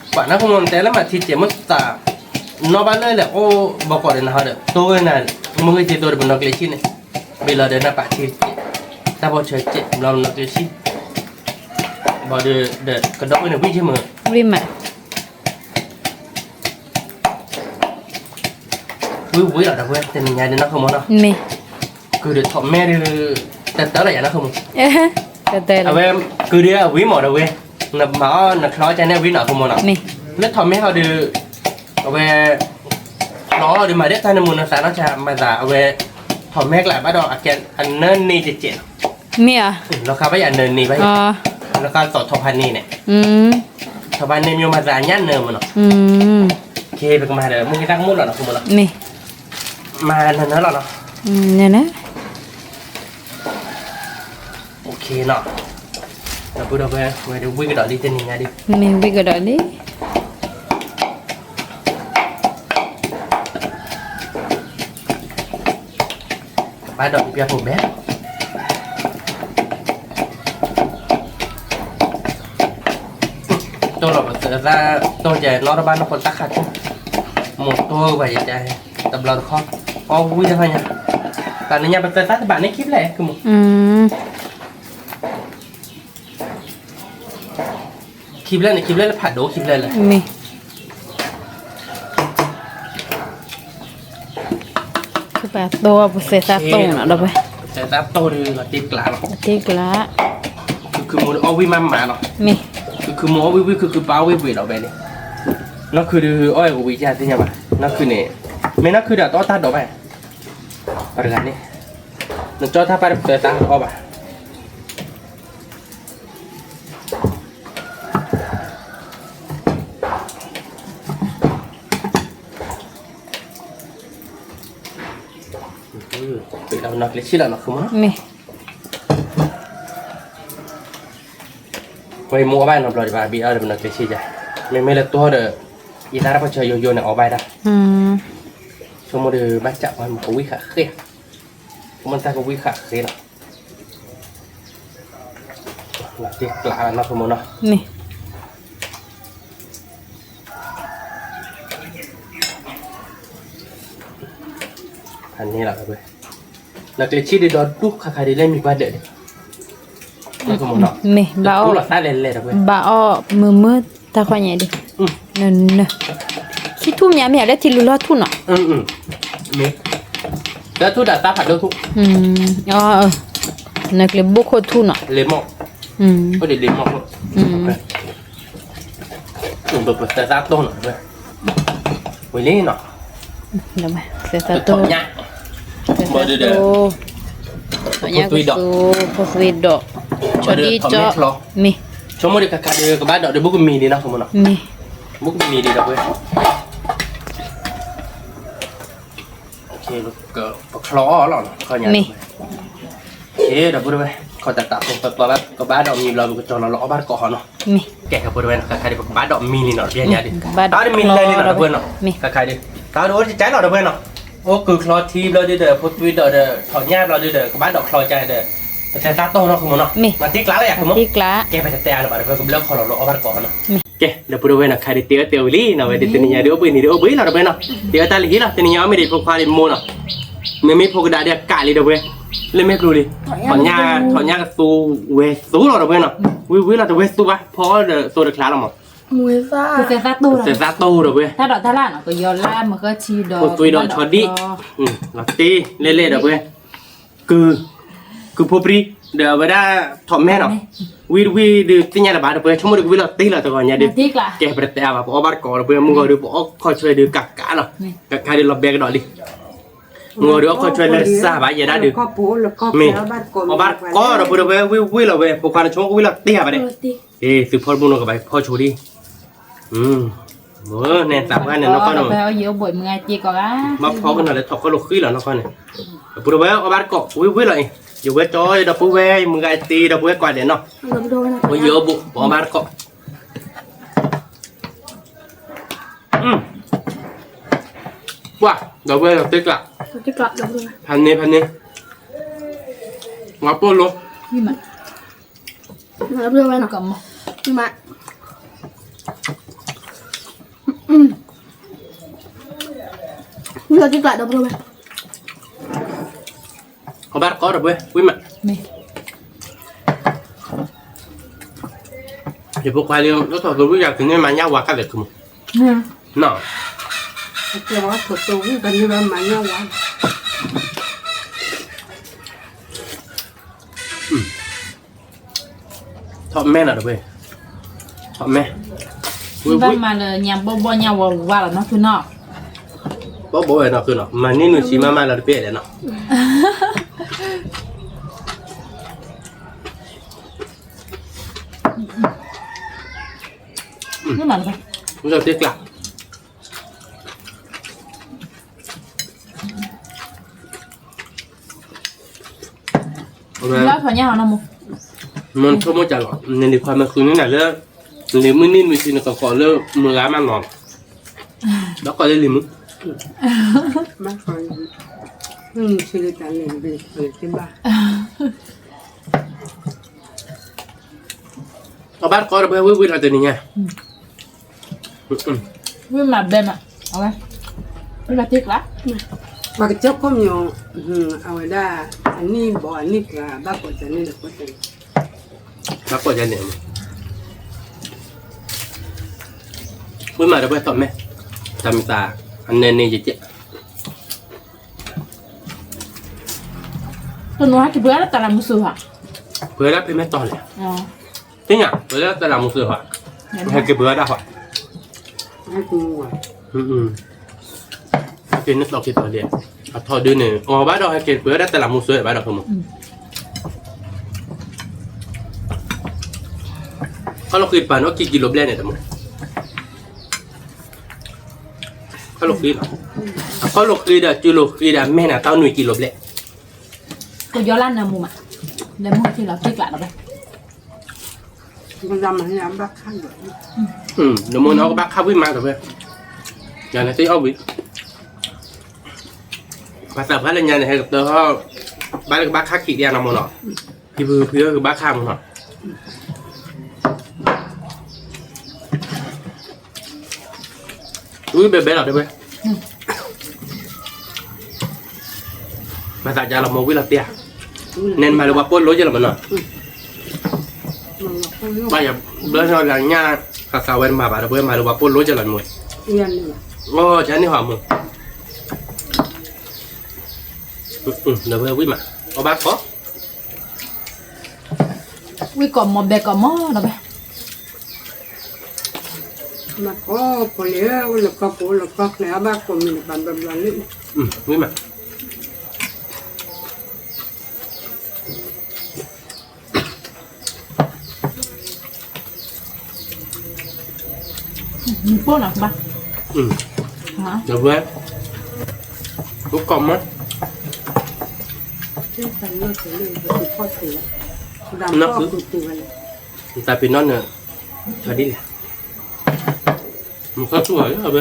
ကွၢ်နီၤ ဖိမုၣ်တဲလၢမၤထံစဲး မ့ၢ်သး နီၢ်ဘၣ်လၢလဲၤအိၣ်ဘီကီးဒီးနၤဟီဒီး တိၢ်ဝဲနၤ မ့ၢ်ဂ့ၤက့ၤတိၢ်ဒီးပနီၢ်ကျ့ဆံန့ၣ် ဘ့ၣ်လီၤဒီးနပာ်ထံစဲး တၢ်ဘီဆၢစဲး ဘျီပနီၢ်ကျ့ဆံ ဘၣ်ဒီး ဒီးကဒီးဝဲန့ၣ် ဝံၤက့ၤမုၢ် ဝံၤမး ဝံၤဝံၤလီၤဒီးဝဲ တနံၤညါဒ်နီၢ်ခိမုၣ်နီၤ မ့ၢ် ကုၤဒီးထီၣ်မဲဒီး တတၢလီၤယၤနီၢ်ခိမုၣ် တတၢလီၤ အဝဲ ကုၤဒီးအဝံၤမးဒီးဝဲ နမၤအီၣ်နချီအီၣ်ကန့ၣ်အဝံၤနီၢ်ခိမုၣ်နီၤ မ့ၢ် လၢထီၣ်မဲဟီဒီး အဝဲ ချီအီၣ်ဒီးမၤဒ်တၢ်နမုာ်နသးနီၢ်ဆါ မၤသးအဝဲ ထီၣ်မဲကျါဘၣ်ဒီး အကဲအနၢန့ၢ်တစဲးလီၤ မ့ၢ်ဧါ လီၤဃာ်ဘၣ်ယၤနၢန့ၢ်ဘၣ် လီၤဃာ်သိးထီၣ်ဖးန့ၢ်န့ၣ် ထီၣ်ဖးန့ၢ်မ့ၢ်မၤသးညၣ်နၢမုၢ်နီၤ ကဲ ပကမၤဒီး မုၢ်ကတၢ်ကမိၣ်လီၤနီၢ်ခိမုၣ်နီၤ မ့ၢ် မၤနၢနၢလီၤနီၤ နၢနၢ အိၣ်ခ့နီၤ ဒီပုၢ်ဒီဝဲၢ် ဝဲဒၣ်ဝံၣ်ကဒီးလံတနံၤညါဒ် မ့ၢ်ဝံၣ်ကဒီးလံ ဘၣ်ဒီးပျၢ်ဖိဘဲ တိၢ်လီၤပသၢသၣ် တိၢ်ကဲနီၢ်တဘၣ်နီၢ်ဖိတၢ်ခါဆူၣ် မိၢ်တိၢ်ဝဲယကဲ တဘျီတခီၣ် အီၣ်ဝံၣ်တဖၣ်ညါ တနံၤညါပသၢသၣ်တဘၣ်န့ၣ်ခံဖျၢၣ် ကမူ ခံဖျၢၣ်န့ၣ် ခံဖျၢၣ်လၢဖးဒိၣ်ခံဖျၢၣ်လၢ မ့ၢ် ကဘၣ်တိၢ်ပသဲသၣ်တိၢ်နီၤဒီးဝဲ ပသဲသၣ်တိၢ်ဒီးလီၤတ့ကျးလီၤ တ့ကျး ခုခုမိၢ်ဒီးအီၣ်ဝံၣ်မးမးလီၤ မ့ၢ် ခုခုမိၢ်အီၣ်ဝံၣ်ဝံၣ် ခုခုပၢ်အီၣ်ဝံၣ်ဝံၣ်ဒီးဝဲန့ၣ် နီၢ်ခုဒီးအီၣ်ဝံၣ်ဝံၣ်ယါသ့ၣ်ညါဘၣ် နီၢ်ခုန့ၣ် မ့ၢ်နီၢ်ခုဒီးတအီၣ်တၢ်ဒိးဘၣ် ပှၤတဂၤန့ၣ် နကၠီတၢ်ပၢ်ဒီးပသဲသၣ်အီၣ်ဘၣ် ပနီၢ်ကျ့ဆံလီၤနီၢ်ခိမုၣ် မ့ၢ် ဝဲမိၢ်အီၣ်ဘၣ်နီတဘျီဒံးဘၣ် ဘံၣ်အီၣ်ဒီးပနီၢ်ကျ့ဆံယါ မ့မ့ၢ်လၢတိၢ်ဒီး ယသးတပှၢ်ဆၢယိယိန့ၣ်အီၣ်ဘၣ်ဒၣ် ဆိကမိၣ်ဒီးဘၣ်စးပှၤမၤကဝံၣ်ဃာ်ဃ့ ဆိကမိၣ်တၢ်ကဝံၣ်ဃာ်ဃ့လီၤ လီၤတ့ကျးနီၢ်ခိမုၣ်နီၤ မ့ၢ် ဖးန့ၢ်လီၤ နီၢ်ကျ့ဆံဒ်ဒီးဒူၣ်ခါခါဒ်လဲၣ်မံၤပှၢ်ဒၢးဒံး မ့ၢ် ဘၣ်အီၣ် ဘၣ်အီၣ်မုာ်မုာ်တၢ်ခွါညါဒံး နန ခံထူၣ်မးမ့ၢ်အီၤလၢထံလူၤလီၢ်ထူၣ်နီၤ တၢ်ထူၣ်ဒၣ်တၢ်ဖးဒိၣ်ထူၣ် နကျဲဘိၣ်ခိၣ်ထူၣ်နီၤ လ့မီၢ် အိၣ်ဒံးလ့မီၢ် ပသဲသၣ်တိၢ်နီၤ ဝံၤလံနီၤ သဲသၣ်တိၢ် ဘၣ်ဒီး ဖိသွံဒီး ဖိသွံဒီး ဘၣ်ဒီးထီၣ်မဲချီ မ့ၢ် ဆိကမိၣ်ဒီးခါခါဒီးကဘၣ်ဒီးဒီးဘုကမံၤဒံးနီၤ မ့ၢ် ဘုကမံၤဒံးဒီးဝဲ ပချီအီၤလီၤ ခီညါ မ့ၢ် ဒီပုၢ်ဒီဝဲၢ် ခီၣ်တၢ်တၢ်ဖိပျီလၢ ကဘၣ်ဒိးမံဘျီ ပကကၠီလီၤလၢအီၣ်ဘၣ်တကိးဟီနီၤ. ကဲ ဒီပုၢ်ဝဲၢ်နီၤ ခါခါဒီး ပကဘၣ်ဒိးမံလံနီၤ တဘျီညါဒီး တၢ်တမံလၢလံနီၤ ဒီပုၢ်ဝဲၢ်နီၤ. ခါခါဒီး တၢ်ဒိးအိၣ်တကဲလီၤ ဒီပုၢ်ဝဲၢ်နီၤ. အိၣ်ကုၤချီထံဘျီဒုဒီး ဖိသွံဒီး ထီၣ်ညၣ်ဘျီဒုဒီး ကဘၣ်ဒိးချီကါဒီး ပတဲသးတိၢ်နီၤ ဃုမိၢ်နီၤ. မၤတ့ကျးလၢယၤ ဃုမိၢ်. ကဲ ပတတဲအါလၢၤဘၣ် ဒီပုၢ်ဝဲၢ် ကဘျၢခီလီၤလၢအီၣ်ဘၣ်တကိးဟီနီၤ. ကဲ ဒီပုၢ်ဝဲၢ်နီၤ ခါဒီးတဲအၢတဲဝံၤလံနီၤ ဝဲဒ်တနံၤညါဒီး အိၣ်ဘှံးနံၤဒီး အိၣ်ဘှံးလီၤ ဒီပုၢ်ဝဲၢ်နီၤ. တဲအၢတၢ်လၢဟံၣ်လီၤ တနံၤညါအီၣ်မ့ၢ်ဒံးဖိခွါလံမိၢ်နီၤ. မ့မ့ၢ်ဖိကဒါဒီးအကးလံ ဒီပုၢ်ဝဲၢ် လၢမဲာ်ပျိၤလံ. ထီၣ်ညၣ်ကသူဝဲသူလီၤ ဒီပုၢ်ဝဲၢ်နီၤ. ဝံၤဝံၤလီၤ တဝဲသူဘၣ် ဖီအီၣ်ဒီးသိတကျါလီၤမး. သဲးသးတိၢ်ဒီး ပယီၤလၢမုၢ်ဃၢဆံဒီး ဖိသွံဒီးဆီဒံၣ် လီၤတ့လဲၣ်လဲၣ် ဒီပုၢ်ဝဲၢ်. ကုၤ ကုၤဖိပြံ ဒီးအဝဲဒၣ်ထီၣ်မဲနီၤ. ဝံၤတဝံၤဒုးသ့ၣ်ညါလၢၤဘၣ် ဒီပုၢ်ဝဲၢ် ဆိကမိၣ်ဒီး ကဝံၤလီၤတ့လီၤ တဂီၤညါဒီး ကဲ ပတတဲအါဘၣ် ပအီၣ်ဘၣ်တကိး ဒီပုၢ်ဝဲၢ် မုၢ်ဂီၤဒီး ပအီၣ်ခီၣ်ဆွဲဒီးကးကးလီၤ. ကးကးဒီးလီၤဘဲကဒီးလံ. မုၢ်ဂီၤဒီးအီၣ်ခီၣ်ဆွဲလၢစၢ်ဘၣ် ယဲဒၣ်ဒီး မ့ၢ်အီၣ်ဘၣ်တကိး ဒီပုၢ်ဝဲၢ် ဝံၤဝံၤလီၤဝဲ ဖိခွါန့ၣ် ဆိကမိၣ်ကဝံၤလီၤတ့ဘၣ်ဒီး အ့ သုဖီတဘိနီၤ ကဘၣ်ဖီဆိဒံး. န့ၣ်သးပှၢ်န့ၣ် နီၢ်ကီၢ်န့ၣ် ဘၣ်ဖီကနီၤလၢထီၣ်ခီၣ်လိာ်ဃံလီၤ နီၢ်ကီၢ်န့ၣ်. ဒီပုၢ်ဝဲၢ် အီၣ်ဘၣ်တကိး ဝံၤဝံၤလီၤအံၤ ယဝဲကၠီဒီပုၢ်ဝဲၢ် မုၢ်ဂၤအံၤတ့ ဒီပုၢ်ဝဲၢ်ကွၢ်ဒဲးနီၤ. ယအိၣ်ဘူး ပအီၣ်ဘၣ်တကိး. ပှၢ် ဒီပုၢ်ဝဲၢ် လီၤတ့ကျး ဖးန့ၢ်ဖးန့ၢ် ဝါပိၢ်လိ မ့ၢ် အီၣ်ဘၣ်တကိး ဒီပုၢ်ဝဲၢ် ဝံၤမး ယဖိခွါလံ လၢထီၣ်သိဝံၣ်ယၤကန့ၢ်မၤညၣ်ဝါကသ့ၣ်ခုမး နီၤ ထီၣ်မဲနီၤ ဒီပုၢ်ဝဲၢ် ထီၣ်မဲ ဘၣ်မၤလၢညါဘီၣ်ဘီၣ်ညါဝါဝါလီၤ နီၢ်ခုနီၤ ဘီၣ်ဘီၣ်ဝဲနီၢ်ခုနီၤ မၤန့ၢ်နုာ်ဆံးမးမးလီၤတပ့ၢ်လဲၣ်နီၤ လီၤတ့ကျး မ့ၢ်ဆိကမိၣ်ကၢ်လီၤ နလံၤခွါမ့ၢ်ဃုန့ၢ်နၤလၢ လံၤမုၢ်နံၣ်မုၢ်ဆံး နကကိးလၢမုၢ်ဂၤမးနီၤ ဘၣ်ကိးလၢလံၤမုၢ် အီၣ်ဘၣ်တကိး ဒီပုၢ်ဝဲၢ် ဝံၤဝံၤလီၤတနံၤညါ ဝံၤမးဘဲမး အဝဲ ဝံၤလီၤတ့ကျး ပှၤကစၢၢ်ခိၣ်မံၤ အဝဲဒၣ် အနံၣ်ဘီအနံၣ်ကျါ ဘၣ်ကိးတၢ်န့ၣ်ဒီး ဘၣ်ကိးတၢ်န့ၣ် ဝံၤမးဒီပုၢ်ဝဲၢ် ထီၣ်မဲ တၢ်မံၤသး အနဲန့ၣ်ယကဲ တနီၤဟဲက့ၤပှ့ၤဒၣ်တၢ်လၢမုၢ်စၢၤဧါ ပှ့ၤဒၣ်ဖဲမဲာ်တီၤလဲၣ် သ့ၣ်ညါ ပှ့ၤဒၣ်တၢ်လၢမုၢ်စၢၤဧါ ဟဲက့ၤပှ့ၤဒၣ်ဧါ ဟဲက့ၤန့ၣ်တီၤက့ၤတီၤလဲၣ် အထီဒုန့ၣ် အီၤဘၣ်ဒီးဟဲက့ၤပှ့ၤဒၣ်တၢ်လၢမုၢ်စၢၤဘၣ်ဒီး ခီၣ်လိာ်ဃံတပၤန့ၣ် အိၣ်ခံကံလိဘျဲၣ်န့ၣ်တမ့ၢ် ခီၣ်လိာ်ဃံလီၤ အခီၣ်လိာ်ဃံဒီးကံလိာ်ဃံဒီးမဲာ်န့ၣ် တၢ်နွံကံလိဘျဲၣ် ကယီလၢနၢမူမး လဲၤမူထံလီၤတ့ကျးဒီးဝဲ နမ့ၢ်န့ၣ် အီၣ်ကဘၣ်ခါဝံၣ်မးဒီးဝဲ ယၤန့ၣ်သ့ၣ်အီၣ်ဝံၣ် ပှၤသးပှၢ်လၢညါန့ၣ် ဟဲကတၢၢ်ဟီၣ် ဘၣ်လၢကဘၣ်ခါခံးဒံးနီၤမ့ၢ်နီၤ ဖံဖုဖံကဘၣ်ခါမ့ၢ်နီၤ ဝံၣ်ဘဲဘဲလီၤတဲဝဲ မၤသးဒ်လီၤမ့ၢ်ဝံၣ်လီၤတဲဧါ နဲနမၤလၢပှၤပိာ်လိက့ၤလီၤမ့ၢ်နီၤ ဘၣ်ယၤဘျၢထီၣ်လၢညၣ် ဃၣ်ဃၣ်ဝဲတမၤဘၣ်ဒီး ပဝဲမၤလၢပှၤပိာ်လိက့ၤလီၤမ့ၢ် အိ ယၤန့ၣ်ဟီမ့ၢ် ဒီးဝဲဝံၣ်မး အီၣ်ဘၣ်ကိး ဝံၣ်ကိးမီၤဘဲကိးမီၤဒီးဘဲ မၤကိးဖိလံၤ အိၣ်လၢကီၢ်ပူၤ အိၣ်လၢကီၢ်ချၢ အဘၣ်ကိးမံၤတပၤဘျီဘျီလံ ဝံၣ်မး မံၤပိၢ်နီၤဘၣ် ဒီးဝဲ အိၣ်ကိးမီၤ တၢ်လၢတၢ်လၢ ပကဖီၣ်ထံးလီၤ နီၢ်ခု, တၢ်ပ့ၤနီၣ်န့ၣ်, ဒ်လဲၣ်, မခီၣ်ထူၣ်အီၤလၢအဝဲ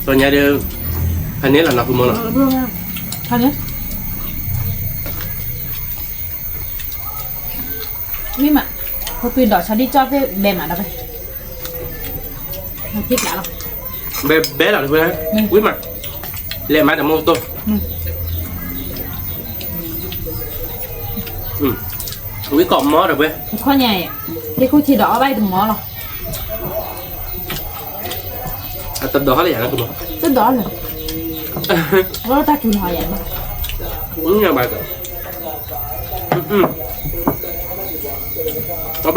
တညါဒီး, ဖဲန့ၣ်လီၤနီၢ်ခုမီၢ်လီၤ, ဖဲန့ၣ်, ဝံၤမး, ဖိပံၤဒီးဆီဒံၣ်ကၠီၣ်သ့ၣ်ဘဲမးဒီးဖဲ ဘဲဘဲလီၤ, ဝံၤမး, လဲၤမၤတၢ်မူကတိၢ်, ဝံၤကိးမီၢ်ဒီးဖဲ, ခီညါ, ဟ့ၣ်ခူၣ်ထံဒီးအီၣ်ဘၣ်တမီၢ်လီၤ, အတဒီးဟီလၢယၤလၢကမီၢ်, တဒီးလၢ, အတၢ်ထူလီၤယၤဘၣ်, ဘၣ်, အဘၣ်တ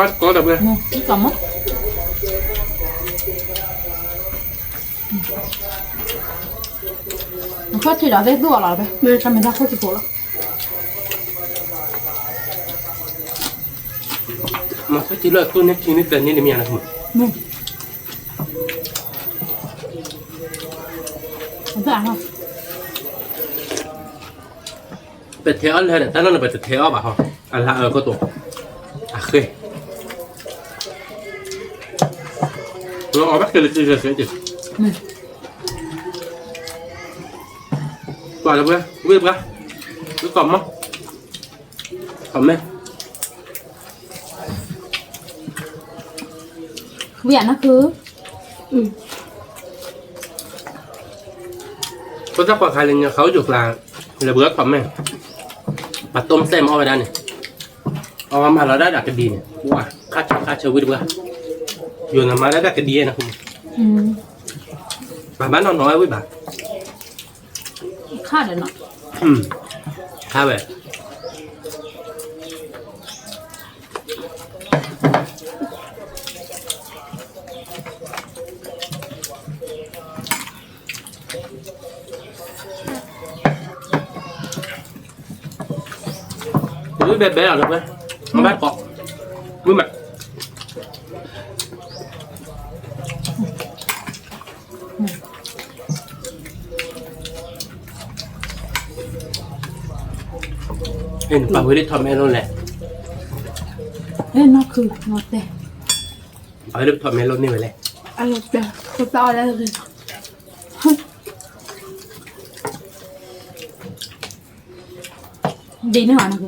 ကိးဒီးဖဲ, ကိးမီၢ် မ့ၢ်ခီၣ်ထံးဒီးသ့ၣ်သူၣ်အီၤလီၤဖဲ, မ့ၢ်တၢ်မ့ၢ်တၢ်ခီၣ်ထံးဖိလီၤ, မ့ၢ်ခီၣ်ထံးလၢအသူၣ်န့ၣ်ထံန့ၣ်တန့ၢ်တမံၤန့ၣ်, မ့ၢ်, အသၣ်ဟီ, ပထဲအီၣ်လၢာ်န့ၣ် တၢ်နီၢ်န့ၣ်ပတထဲအီၣ်ဘၣ်ဟီ, အလၢအအၢကတိၤ, အဃ့, အီၣ်ဘၣ်က့ၤလၢက့ၤက့ၤက့ၤ, ပှၤလၢပှဲၤ, ဝံၣ်ပှၤ, ဝံၣ်ကိးမီၢ်, ကိးမီၢ် ဝံၤအနီၢ်ခု, ဖိသၣ်ခွါခါလၢညါ ခးအိၣ်ယိၤကျါ, လဲၤပှ့ၤအီၣ်ထီၣ်မဲာ်, ပှၤတိၢ်စဲးမ့ၢ်အီၣ်ဝဲဒၣ်န့ၣ်, အီၣ်မၤလီၤဒၣ်ဒၣ်ကဒံန့ၣ်, ဝါ, ခါဆၢခါဆၢဝံၤတပှၤ, ယိၤနမၤဒၣ်ဒၣ်ကဒံနီၢ်ခု, ဘၣ်ဘၣ်နီၢ်နီၢ်ဝဲဝံၤဘၣ်, ခါဒီးနီၤ, ခါဝဲ ဝံၤဘဲဘဲလီၤလၢပှဲၤ, ဘၣ်ကိး, ဝံၤမး အဲ နပာ်ဝဲဒၣ်ထီၣ်မဲလိၣ်လဲၣ်, အဲ နီၢ်ခု, နီၢ်တဲ, ပာ်ဝဲဒၣ်ထီၣ်မဲလိၣ်န့ၢ်ဝဲလဲၣ်, အတဲ, ပာ်အီၤလဲၣ်, ဒ်န့ၣ်ဟီ,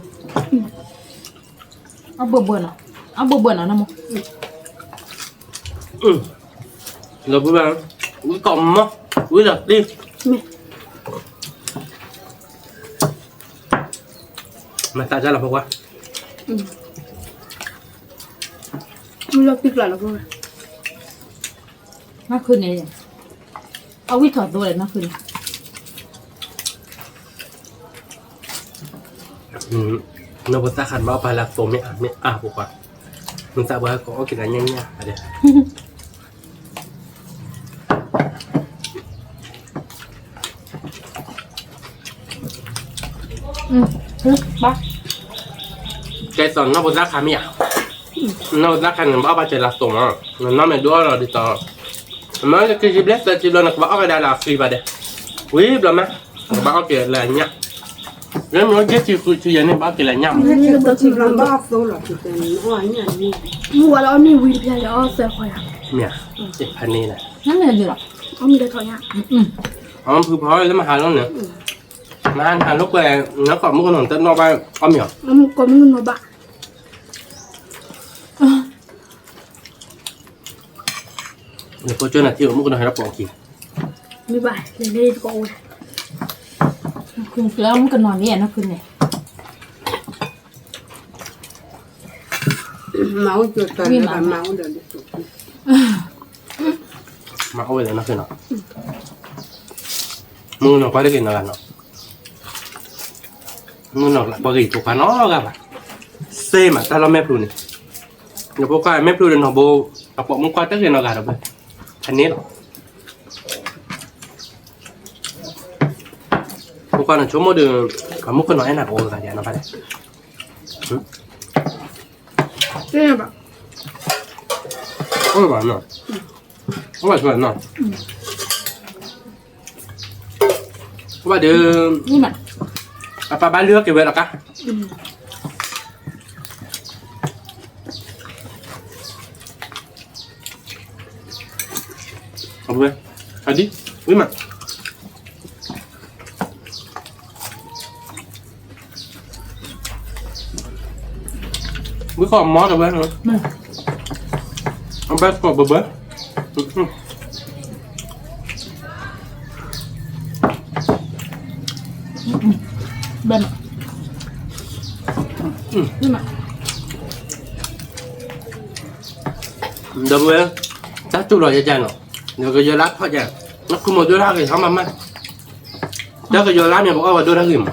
အဘၣ်ဘၣ်နီၤ, အဘၣ်ဘၣ်နီၤ, လီၤဘၣ်, ဝံၤကိးမီၢ်, ဝံၤလီၤတံၢ်, မ့ၢ်, မၤသးဒ်လီၤဖိခွါ, ဝံၤလီၤတံၢ်ကျါလီၤဖိခွါ, နီၢ်ခုန့ၣ်, အဝံၣ်ထီၣ်သိလဲၣ်နီၢ်ခုန့ၣ် နီၢ်ဖိသၣ်ခါန့ၣ် ဘၣ်အီၣ်ပာ်လၢအသိးမ့ၢ်အါမ့ၢ်အါဖိခွါ, မ့ၢ်သးပှၤဟဲကိးအီၣ်က့ၤလၢညါညါဒဲး, ကဲသိးနီၢ်ဖိသၣ်ခါမ့ၢ်ဧါ, နီၢ်ဖိသၣ်ခါန့ၣ် ဘၣ်အီၣ်ပာ်က့ၤလၢအသိးမး, နနီၢ်မ့ၢ်ဒုးအီၣ်လီၤဒ်သိး, အမ့ၢ်က့ၤခံဘျဲၣ်သၢဆံဘျဲၣ်န့ၣ် ကဘၣ်အီၣ်ကဒါလၢအဃံဘၣ်ဒဲး, ဝံၤဘျီမး, ကဘၣ်အီၣ်က့ၤလၢအညၣ်, မ့ၢ်က့ၤခံဆံယဲၢ်န့ၣ်ဘၣ်အီၣ်က့ၤလၢအညၣ်မး, မ့ၢ်ဝဲလၢအီၣ်မ့ၢ်ဝံၤတဖျဲၣ်လၢအီၣ်သၢခွါယၤ, မ့ၢ်ဧါ, ဖဲန့ၣ်လီၤ, အီၣ်မ့ၢ်ဖုဖီလၢမဟါလီၤန့ၣ်, မဟါနဟါလိာ်ကွဲ, နကိးမုၣ်ကနီၤတနီၣ်ဘၣ်, အီၣ်မ့ၢ်ဧါ, ကိးမုၣ်ကနီၤဘၣ် ဖိကၠိနၤထံၣ်အိၣ်မုၣ်ကနီၤဟဲလၢပိာ်အခံ, မ့ၢ်ဘၣ်လဲၤလၢတကိးဝဲ, မုၣ်ကနီၤန့ၣ်နီၢ်ခုန့ၣ်, မၤအိၣ်ဒီး, မၤအိၣ်ဝဲလၢနီၢ်ခုနီၤ, မုၣ်ကနီၤကွၢ်တဂ့ၤနီတဂၤနီၤ, မုၣ်ကနီၤပှၤဂ့ၤဖိခွါနီတဂၤဘၣ်, စ့မးတၢ်လီၢ်မဲာ်ဖျိန့ၣ်, ယဖိခွါမဲာ်ဖျိဒီးနီၢ်ဘိ, အပိာ်မုၣ်ကွၢ်တဂ့ၤနီတဂၤဒီး, ဖဲန့ၣ်လီၤ ဖိခွါန့ၣ်ဆိကမိၣ်ဒီး, အမုၣ်ကနီၤအဲၣ်နၤကအိၣ်တဂၤဒံးနီၤဖးလဲၣ်, အိၣ်ဘၣ်နီၤ, အိၣ်ဘၣ်ဆိနီၤ, အိၣ်ဘၣ်ဆိနီၤ, ဘၣ်ဒီး, အပၢ်ဘၣ်လုၢ်အီၣ်က့ၤဝဲလီၤကါ, အဝဲ, အဒံ, ဝံၤမး ဝံခီၣ်မီတဝဲ, အဘၣ်ကီးဘၢဘၢ, ဘၣ်မး, ဒီပုၢ်ဝဲၢ်, တၢ်တူၢ်လီၤယဲကနီၤ, ဒီးကယီၤလါထီၣ်က, နခိၣ်မိၢ်ဒိၣ်တၢ်ဂ့ၤဟီမးမး, တၢ်ကယီၤလါမ့ၢ်ပအီၣ်ဝဲဒိၣ်တၢ်ဂ့ၤမး,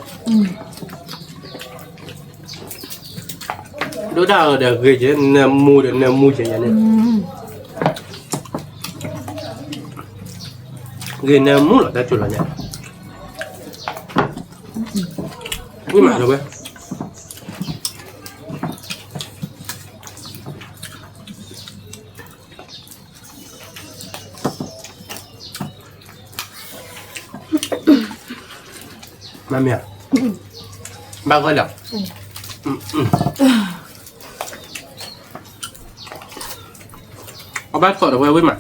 ဒိၣ်တၢ်အီၤဒီးဂ့ၤက့ၤ နၢမူဒီးနၢမူက့ၤယၤန့ၣ်, ဂ့ၤနၢမူလီၤ တၢ်တူၢ်လီၤယဲ, ဝံၤမးဒီပုၢ်ဝဲၢ် မ့ၢ်မ့ၢ်, ဘၣ်ဂီၢ်လီၤ, အဘၣ်ထီၣ်ဒီပုၢ်ဝဲၢ်ဝံၤမး,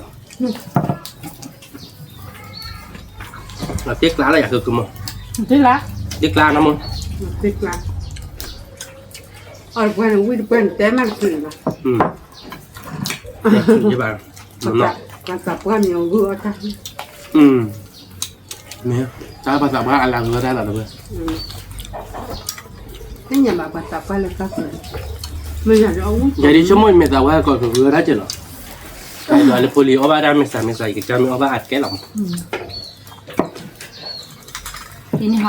တ့ကျါလၢယၤဃုကမိၢ်, တ့ကျါ, တ့ကျါနီၤမိၢ်, တ့ကျါ, အီၣ်တပှၢ်န့ၣ် ဝံၣ်တပှၢ်န့ၣ် တဲမးတချုးဘၣ်, ဘၣ်, ပှၤသးပှၢ်မ့ၢ်အီၣ်ဂုၢ်အီၣ်တၢ်, မ့ၢ်, တၢ်ပှၤသးပှၢ်အလၤဂ့ၤတၢ်လီၤတဝဲ, သ့ၣ်ညါဘၣ်ပှၤသးပှၢ်လၢတၢ်ပှဲၤ, ယၤဒ်ဆိကမိၣ်မ့ၢ်သးပှၢ်ကီးကဂ့ၤတၢ်က့ၤလီၤ, ဒီးလၢဖိလံၤအီၣ်ဘၣ်တၢ်မ့ၢ်စးမ့ၢ်စး ယကစၢ်မ့ၢ်အီၣ်ဘၣ်အါတကဲလီၤမး, ဒ်န့ၣ်ဟီ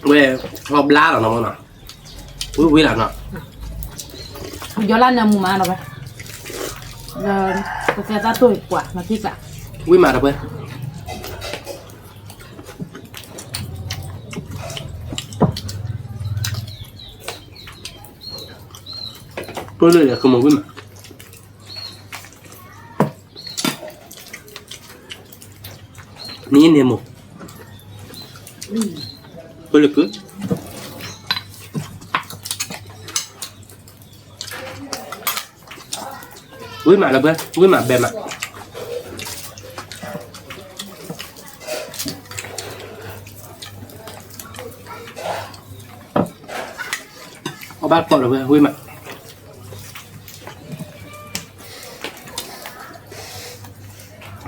ဝဲ, ထီဘျါလီၤနီၤမ့ၢ်နီၤ, ဝံၤဝံၤလီၤနီၤ, ယီၤလါနၢမူမးနီၤဝဲ, ဒီး, ကသဲသၣ်တိၢ်ပှၤမၤသံၣ်ကျါ, ဝံၤမးဒီပုၢ်ဝဲၢ် ပလၢလၢကမၤဝံၤမး, နံၤန့ၣ်မိၢ်, ပလၢက, ဝံၤမးလၢပှဲၤ, ဝံၤမးဘဲမး အဘၣ်ကီးလၢၤဝဲ ဝံၤမး,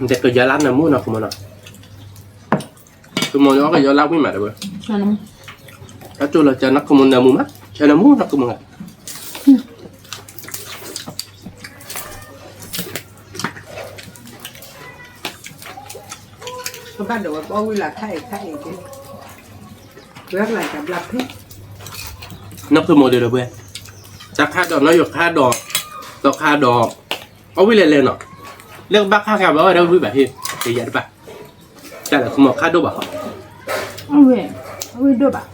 နကယါလါနၢမူနီၢ်ကမီၤနီၤ, ကမီၤန့ၣ်အီၣ်ကယါလါဝံၤမးတဲဝဲ, တၢ်တိၢ်လီၤကနၢ်ကမီၤနၢမူမး, ဆဲနၢမူနီၢ်ကမီၤ, ကဘၣ်ဒီးဝဲပအီၣ်ဝံၤလၢခါအံၤခါအံၤက့ၤ, ဝဲကလၤတဘျီဖဲ, နီၢ်ကမီၤဒီးတဲဝဲ, တၢ်ခါဒီးနီၢ်ယိၤခါဒီး, ဒီးခါဒီး, အီၣ်ဝံၤလဲၤလဲၤနီၤ, လၢကဘၣ်ခါခါဘၣ်အီၣ်ဝဲဒၣ်ဝံၤဘၣ်ဟ့ၣ်, ကယါတဘၣ်, တၢ်လၢကမီၤခါဒိၣ်ဘၣ်, အဝဲ, အဝဲဒိၣ်ဘၣ်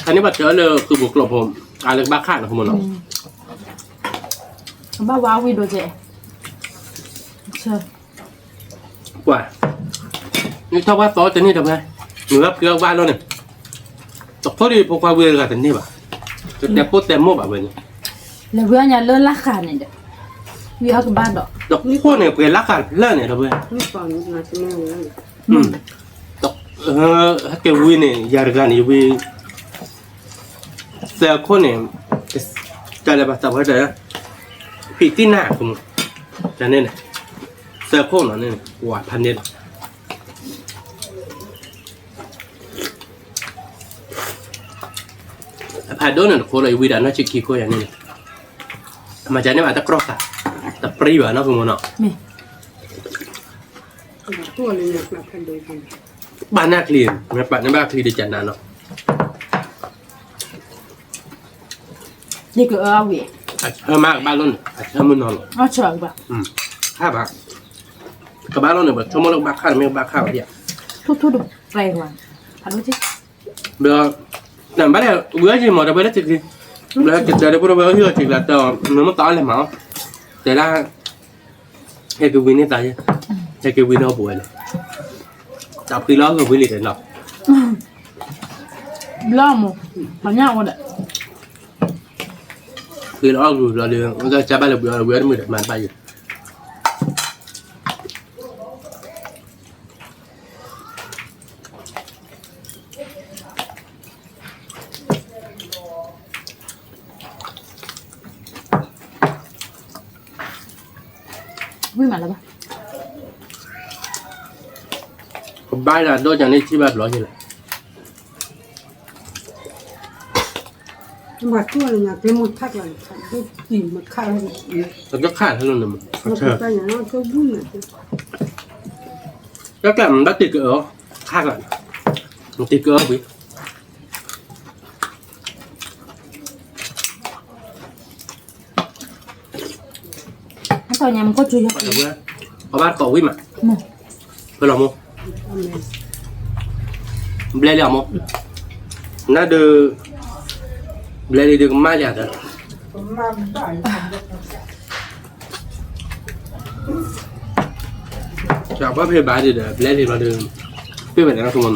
ခါန့ၣ်ဘၣ်တၢ်လၢသုးပူၤကျိာ်ဖိ, အလၢကဘၣ်ခါနီၤကမီၤနီၤ, ဘၣ်ဝါဝံၤဒိၣ်ကဲ, ပှၤ, နထီၣ်ဝဲသီတန့ၢ်တဖဲ, နဝဲပှၤဝါလီၤန့ၣ်, တခိၣ်ဒံးဖိခွါဝံၤတဂၤတန့ၢ်ဘၣ်, တတဲဖိတဲမိၢ်ဘၣ်ဝဲန့ၣ်, လဲၤဝံၤအီၣ်ညါလၢလၢ်ဃာ်န့ၣ်ဒီး, ဝံၤအီၣ်ကဘၣ်ဒီး, တခိၣ်န့ၣ် ပှဲၤလၢ်ဃာ်တဖျၢၣ်န့ၣ်တဖဲ ဟဲက့ၤဝံၤန့ၣ် ယၤတဂၤန့ၣ် ယဝံၤ, သၢခိၣ်န့ၣ်, တၢ်လၢဘၣ်သးဝဲတၢ်, ဖံးသံနၢ်, တၢ်န့ၣ်န့ၣ်, သၢခိၣ်နီၤန့ၣ် ကွၢ်ဖးန့ၣ်လီၤ, အဖးဒိၣ်န့ၣ်တခိၣ်လီၤ ယဝံၤဒီးနီၢ်ဆံခံခိၣ်ယၤန့ၣ်န့ၣ်, မၤကန့ၢ်ဘၣ်တကြၢးသး, တပြံဘၣ်နီၢ်ကမီၤနီၤ, ဘၣ်နၢ်ချံ, မ့ၢ်ပာ်န့ၢ်ဘၣ်ချံဒီးကနၤနီၤ, ယကအၢဝံၤ, အဆၢမးကဘၣ်လိၣ်န့ၣ် အဆၢမုၢ်နီၤလီၤ. ခါဘၣ်, ကဘၣ်လိၣ်န့ၣ် ပဆိကမိၣ်လၢကဘၣ်ခါတမ့ၢ်ကဘၣ်ခါဘၣ်ဒံးဧါ. ထူၣ်ထူၣ်တပြဲၤကွၢ်, ဖးဒိၣ်က့, ဒီး နဘၣ်လဲၤဝံၤအီၣ်က့ၤမး တဝဲလၢတက့ၤ, လၢကတၢၢ်တဖိတဝဲအီၣ်ဟံၣ်အီၣ်က့ၤကျါတၢ် နမ့ၢ်သးအီၣ်လဲၤမးအီၤ, တဲဒၣ် ဟဲက့ၤဝံၤန့ၢ်သးယဲ, ဟဲက့ၤဝံၤန့ၢ်အီၣ်ပဝဲလဲၣ်, တၢ်ဖှံလီၤအီၣ်က့ၤဝံၤလံတဲနီၤ, ဘျီမး, ပှၤညၣ်အိၣ်ဒီး ဖှံလီၤအီၣ်က့ၤဝံၤဘျီဒီး ကစၢ်ဘၣ်လဲၤဝံၤအီၣ်ဝံၤအီၣ်တမုာ်ဒီးမၤတဘၣ်ယဲ ဝံၣ်မးလၢၤဘၣ်, ကဘၣ်ဒၣ်ဒိၣ်ကန့ၣ်ထံၣ်ဘၣ်ဘျီက့ၤလီၤ, တခါလၢန့ၣ်မး, တၢ်ကျါမးဘၣ်တ့ၢ်ကအီၤ, ခါကျါ, မ့ၢ်တ့ၢ်ကအီၤဝံၤ အဘၣ်ကိးဝံၣ်မး, ဖဲလီၤမိၢ်, ဘျဲလံအီၤမိၢ်, နဒုး, ဘျဲလံဒုးကမၣ်လံဒီး, ပှၤဖဲဘၣ်ဒုးဒီး ဘျဲလံဘျီဒုး, ပ့ၢ်ဝဲဒၣ်နီၢ်ဆိက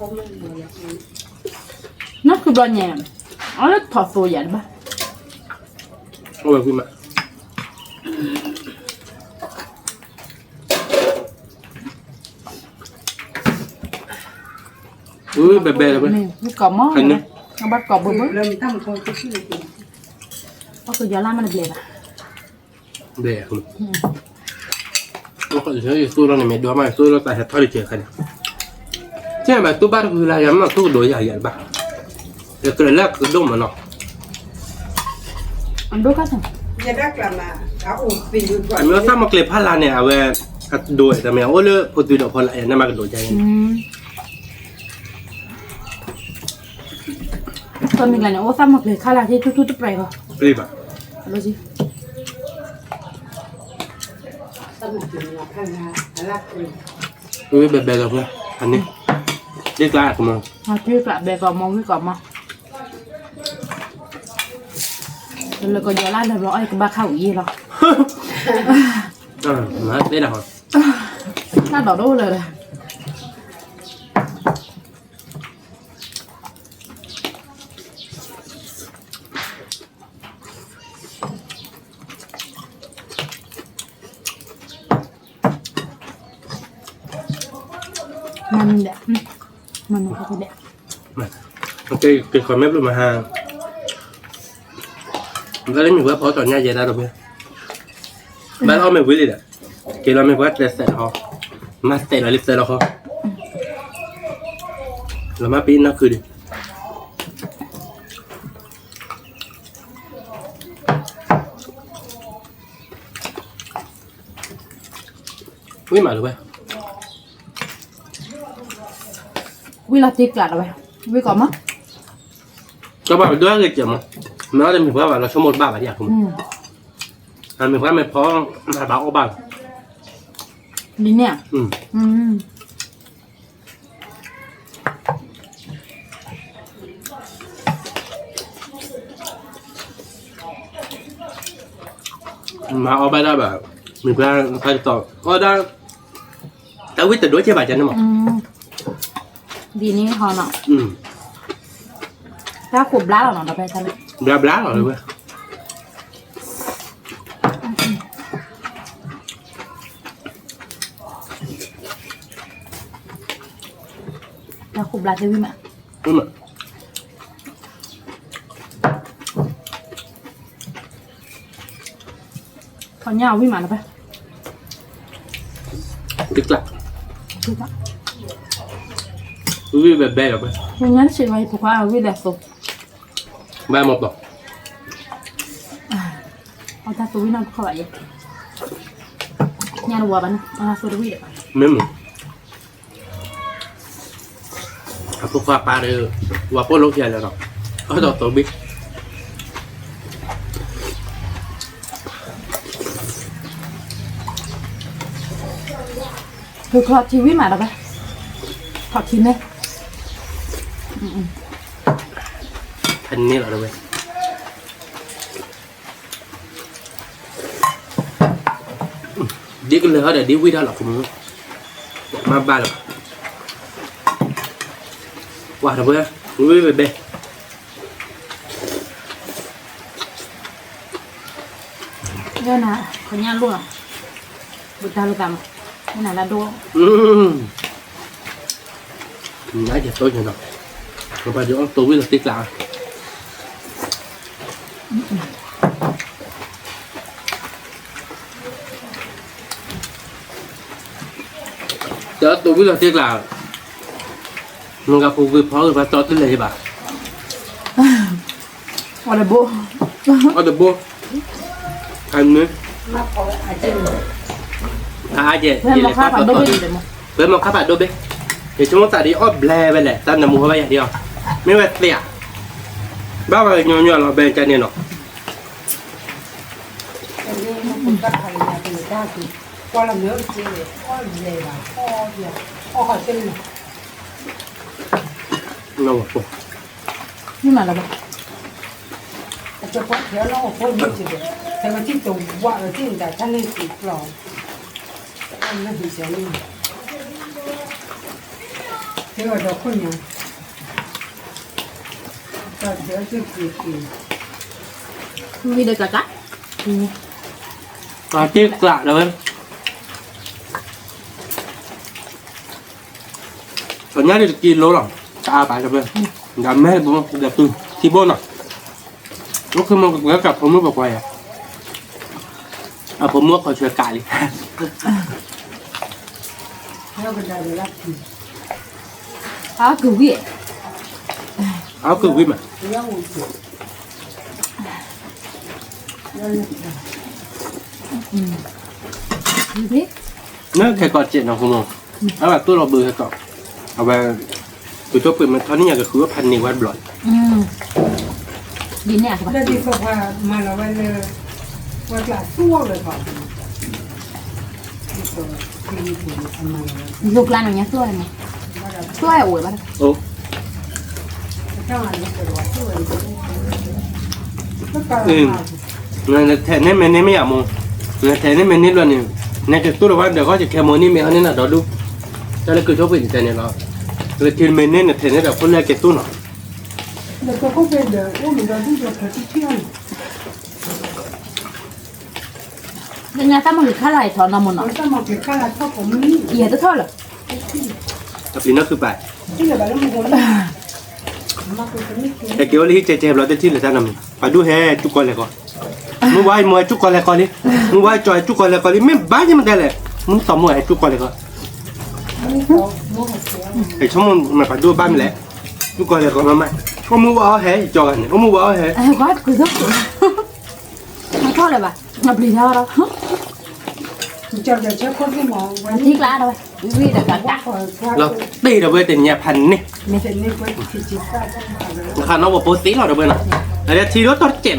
မိၣ်နီၤ နီၢ်ခုဘျီညါ, အီၣ်လၢထီၣ်သိယၤတဘၣ်, အိၣ်ဝဲကွံာ်မး, ဝံၤဘဲဘဲလီၤ, ဝံၤကိးမး, ဘၣ်ကိးဘိဘိ, ပကယီၤလၢမ့ၢ်တဘျဲဘၣ်, ဘျဲ, ယသူၣ်လီၤန့ၣ် မ့ၢ်ဒိၣ်မး ယသူၣ်လီၤသးဟဲထီၣ်တကဲခါန့ၣ်, ကဲမးသူၣ်ဘၣ်တဂုၤလၢယၤမ့ၢ်သူၣ်ကဒိၣ်ယၤယၤတဘၣ်, ယကြၢးလၢကဒိၣ်မးနီၤ, အဒိၣ်ကါ, အမ့ၢ်အိၣ်သၣ်မီၢ်ကျဲၤဖးလၢ်န့ၣ် အဝဲ, အဒိၣ်တမ့ၢ်အိၣ်လၢဖိသွံဒီးဖီလာ်ယၤန့ၣ်မးကဒိၣ်ယၤန့ၣ် တမ့ၢ်ကျါန့ၣ် အိၣ်သၣ်မီၢ်ကျဲၤခါလၢ်က့ၤထူထူတပြဲၤဂီၤ, ပဘၣ်, ဝံၤဘဲဘဲလီၤဖဲ, အန့ၣ်, တ့ကျါကမီၤ, တ့ကျါဘဲကီးမီၤဝံၤကီးမီၤ, လၢကယီၤလၢလၢဘျီအီၣ်ကဘၣ်ခါဝံၤအံၤလီၤ, မၤသ့ဒၣ်, တၢ်ဒိးဒိၣ်လၢာ် မၤနုၤဒဲး, မၤနုၤဒဲး, က့ၤခီၣ်မဲာ်ဘျုးမဟါ, ဘၣ်လၢမ့ၢ်ပှၤဖီတီၢ်ညါယဲဒၣ်ဒီးဖဲ, ဘၣ်လၢအီၣ်မ့ၢ်ဝံၤလံဒီး, က့ၤလီၤမ့ၢ်ပှၤကျဲးစဲးလီၤ, မၤသဲးလီၤလံသဲးလီၤဃီ, လီၤမၢ်ပ့ၤနီၢ်ခုဒံး ဝံၣ်မးလၢၤဝဲ, ဝံၣ်လီၤတ့ကျးလီၤဝဲ, ဝံၣ်ကီးမး, ကဘၣ်ဒွဲၣ်ဂ့ၤကဲမး, မ့ၢ်အီၣ်တမ့ၢ်ပှၤဘၣ်လီၤဆိကမိၣ်တဘၣ်ဘၣ်ဒံးအဃိ, အမ့ၢ်ပှၤမ့ၢ်ဖီ, အဘၣ်အီၣ်ဘၣ်လီၤ, ဒ်န့ၣ်ဧါ, မၤအီၣ်ဘၣ်ဒၣ်ဘၣ်, မ့ၢ်ပှၤဖးကတီၢ်, အီၣ်ဒၣ်, တၢ်ဝံၣ်တဒိၣ်ကဲဘၣ်ကန့ၣ်မး, ဒ်န့ၣ်ဟီနီၤ, တၢ်ခိၣ်ဘျါလီၤနီၤ, ဘျါဘျါလီၤလၢၤဝဲ, တၢ်ခိၣ်ဘျါသ့ဝံၣ်မး, ထီၣ်ညၣ်ဝံၣ်မးလၢၤဘၣ်, တကျး, ဝံၣ်ဘဲဘဲလီၤဘၣ်, ညါတစံးဝဲယဖိခွါဝံၣ်ဒီးသိး, ဘၣ်မၤပီၤ, အတၢ်သိးဝံၣ်နီၢ်တခီဘၣ်ယဲ, ညါတဝီဘၣ်နီၤ, အတၢ်သိးတဝံၣ်ဒီး, မ့ၢ်မ့ၢ် အ ဖိခွါပၢ်ဒီး ဝၤပိာ်လိခံဂၤလၢာ်ဒီး အီၣ်ဒီးသိဘ့ၣ် ထုးထီၣ်ထံဝံၣ်မးဒီးဝဲ, ထီၣ်ထံန့ၣ်, ဖဲန့ၣ်လီၤဒီးဝဲ, ဒ်ကလၢၤထီၣ်ဒီးဒ်ဝံၣ်ထီၣ်လီၤ မၤဘၣ်လီၤ, ပှၤဒီးဝဲ, ဝံၣ်ဝံၣ်ဘဲဘဲ လၢနၤ ခညၣ်လိၣ်လီၤ, ဘုတၢ်လိာ်သးမး, လၢနၤလၢဒိၣ်, နးယသိနီၤ, ပှၤဒုးအီၣ်သိဝံၣ်လီၤတ့ကျး, တၢ်သိဝံၣ်လီၤတ့ကျး, နကဖိဂ့ၤဖီဂ့ၤဖီတီတလဲၤယဘၣ်, အီၣ်တဘိ, အီၣ်တဘိ, အမ့ၢ်, အအါယဲ, ယလဲၤခါဖးဒိၣ်ဘ့ၣ်, ဝဲမ့ၢ်ခါဖးဒိၣ်ဘ့ၣ်, ယဆိကမိၣ်သးဒ်အီၣ်ဘျဲဝဲလဲၣ် တၢ်နမူဟီဘၣ်ယၤဒ်အီၤ, မ့ၢ်ဝဲသ့ဧါ, ဘၣ်ဝဲညီညီလီၤ ဘဲကန့ၣ်နီၤ မ့ၢ်မးလၢၤဘၣ်, ဝံၤဒီးကကး, တ့ကျးလီၤဝဲ ပညါဒ်တကံလိလီၤ, တအါဘၣ်တဘၣ်, ဒီးမဲဒီးပုၢ်ထံဘိနီၤ, အိၣ်ခိမကကွဲကးဖိမုၣ်ပကွၢ်ယၤ, အဖိမုၣ်အခီၣ်ဆၢကးလံ, အကဝံၣ်, အကဝံၣ်မး, နခဲကီးစဲးနီၤဖိမုၣ်, အဝဲတိၢ်လီၤဘုခဲကီး, အဝဲ, ပကၠိပှ့ၤမ့ၢ်ထီၣ်န့ၣ် ယကဃုအီၣ်ဖးန့ၢ်ဝဲတဘျီ, ဒ်န့ၣ်, ယိၤကျါန့ၣ်ညါသွဲၣ်န့ၣ်, သွဲၣ်အိၣ်ဝဲဘၣ်, နထဲးန့ၢ်မဲာ်န့ၢ်မ့ၢ်ယၤမိၢ်, နထဲးန့ၢ်မဲာ်န့ၢ်ဘျီန့ၣ်, နကတိၢ်လီၤဝဲဒီးဃီယခဲမိၢ်န့ၢ်မ့ၢ်အီၤန့ၢ်နၤဒီးဒူၣ်, တၢ်လၢကၠိပှ့ၤန့ၣ်တဲန့ၣ်လီၤ, လၢခံမဲာ်န့ၢ်နထဲးန့ၢ်ဒီးဖိလၢကတိၢ်နီၤ လၢညါတၢ်မၤက့ၤခါလၢအထီၣ်နီၤမိၢ်နီၤ, ယဲတထီၣ်လၢၤ, တပျံၤနီၢ်ခုပာ်, ဟဲက့ၤအိၣ်လၢဟံၣ်ကဲကဲဘျီတထံၣ်လၢၤတၢ်နီတမံၤ, ပှၤဒိၣ်ဟဲကၠူကီၢ်လဲၤကီး, မုၢ်ဝါအံၤမိၢ်ဟဲကၠူကီၢ်လဲၤကီးလံ, မုၢ်ဝါအံၤကၠီဟဲကၠူကီၢ်လဲၤကီးလံ မ့ၢ်ဘၣ်ယမတၤလဲၣ်, မုၢ်သီမိၢ်ဟဲကၠူကီၢ်လဲၤကီး, ဆိကမိၣ်မ့ၢ်ပှၤဒိၣ်ဘၣ်မနုၤလဲၣ်, ကၠူကီၢ်လဲၤကီးမးမး, အိၣ်မုၢ်ဝါအီၣ်ဟဲ ယကၠီဂၤန့ၣ် အိၣ်မုၢ်ဝါအီၣ်ဟဲ ထီၣ်လၢၤဘၣ်, အပျံၤထီၣ်ဒီး ထံကျါဒီးဝဲ, ဝံၤဒီးကကး, လီၤတ့ၢ်ဒီးဝဲတညါဖးန့ၣ်, နခါနီၣ်ဝဲဖိသ့လီၤဒီးဝဲနီၤ, အထံဒိၣ်ထီၣ်တစဲးနီၤဒီးဝဲနီၤ, ထံဒိၣ်တၢ်သိထံ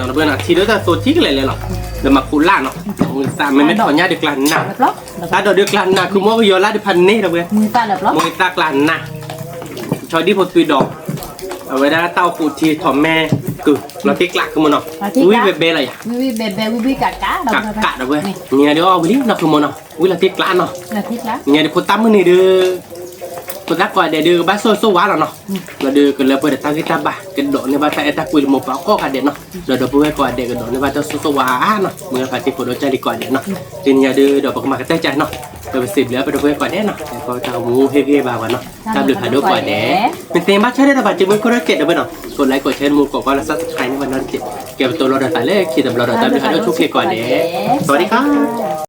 ကလဲာ်လဲၣ်လီၤ, ဒီးမၤခိးလၢ်နီၤ, မ့ၢ်သးမ့မ့ၢ်ထီၣ်ညါဒီးကျါနၢ်, တၢ်ဒိးဒီးကျါနၢ် ခုမီကယီၤလၢ်ဒီးဖးန့ၣ်ဒီးဝဲ, မ့ၢ်သးကျါနၢ်, ဆီဒံၣ်ဖိသွံဒီး အဝဲဒၣ်တၢ်အိၣ်ဖှိၣ်ထံထီၣ်မဲကုၢ် လီၤတ့ၢ်ကျးကမီၤနီၤ, ဝံၤဝံၤဘဲဘဲလီၤယၤ, ဝံၤဝံၤဘဲဘဲ ဝံၤဝံၤကးကးဒီး ကးကးဒီးဝဲ, မ့ၢ်ဒီးအီၣ်ဝံၤလံနီၤ ကမီၤနီၤ, ဝံၤလီၤတ့ၢ်ကျးနီၤ, မ့ၢ်ဒီးဖိသၣ်မုၣ်န့ၣ်ဒီး ဖိသၣ်ကိးဂၤဒဲးဒီး ကဘၣ်ဆိၣ်ဂ့ၤဆိၣ်ဝါလီၤနီၤ, ဒီးကလၢပှဲၤဒီးတၢ်ဂံၢ်တၢ်ဘါ ကဒိးန့ၢ်ဘၣ်တၢ်အဲၣ်တၢ်ကွံလၢမိၢ်ပၢ်ကိးဂၤဒဲးနီၤ, ဒီးဒီပုၢ်ဝဲၢ်ကိးဂၤဒဲးကဒိးန့ၢ်ဘၣ်တၢ်ဆိၣ်ဂ့ၤဆိၣ်ဝါနီၤ, မ့ၢ်ဖါတံၢ်ဖိဒီးကၢ်လံၤကိးဂၤဒဲးနီၤ, တနံၤညါဒီး ဒီးပကမၤကတၢၢ်ကၢ်နီၤ, ဒီးပစံးဘျုးပဒီပုၢ်ဝဲၢ်ကိးဂၤဒဲးနီၤ, တၢ်ဂီၤမူဟ့ၣ်ဂံၢ်ဟ့ၣ်ဘါပှၤနီၤ, တၢ်ဘျုးဖးဒိၣ်ကိးဂၤဒဲး, မ့ၢ်သ့ဘၣ်ဆၣ်ဒီးတၢ်ဘၣ်တ့မုၢ်ခိၣ်ထီၣ်စဲးဒီးဝဲနီၤ, ကိးlikeကိးshareမူကိးကွၢ်လီၤ subscribe န့ၢ်ဘၣ်နီတစဲး, ကဲပတိၢ်လီၤဒီးသးလၢခံတဘျီဒီး တၢ်ဘျုးဖးဒိၣ်ဆိၣ်ဂ့ၤကိးဂၤဒဲး, စဝၤဒံခါ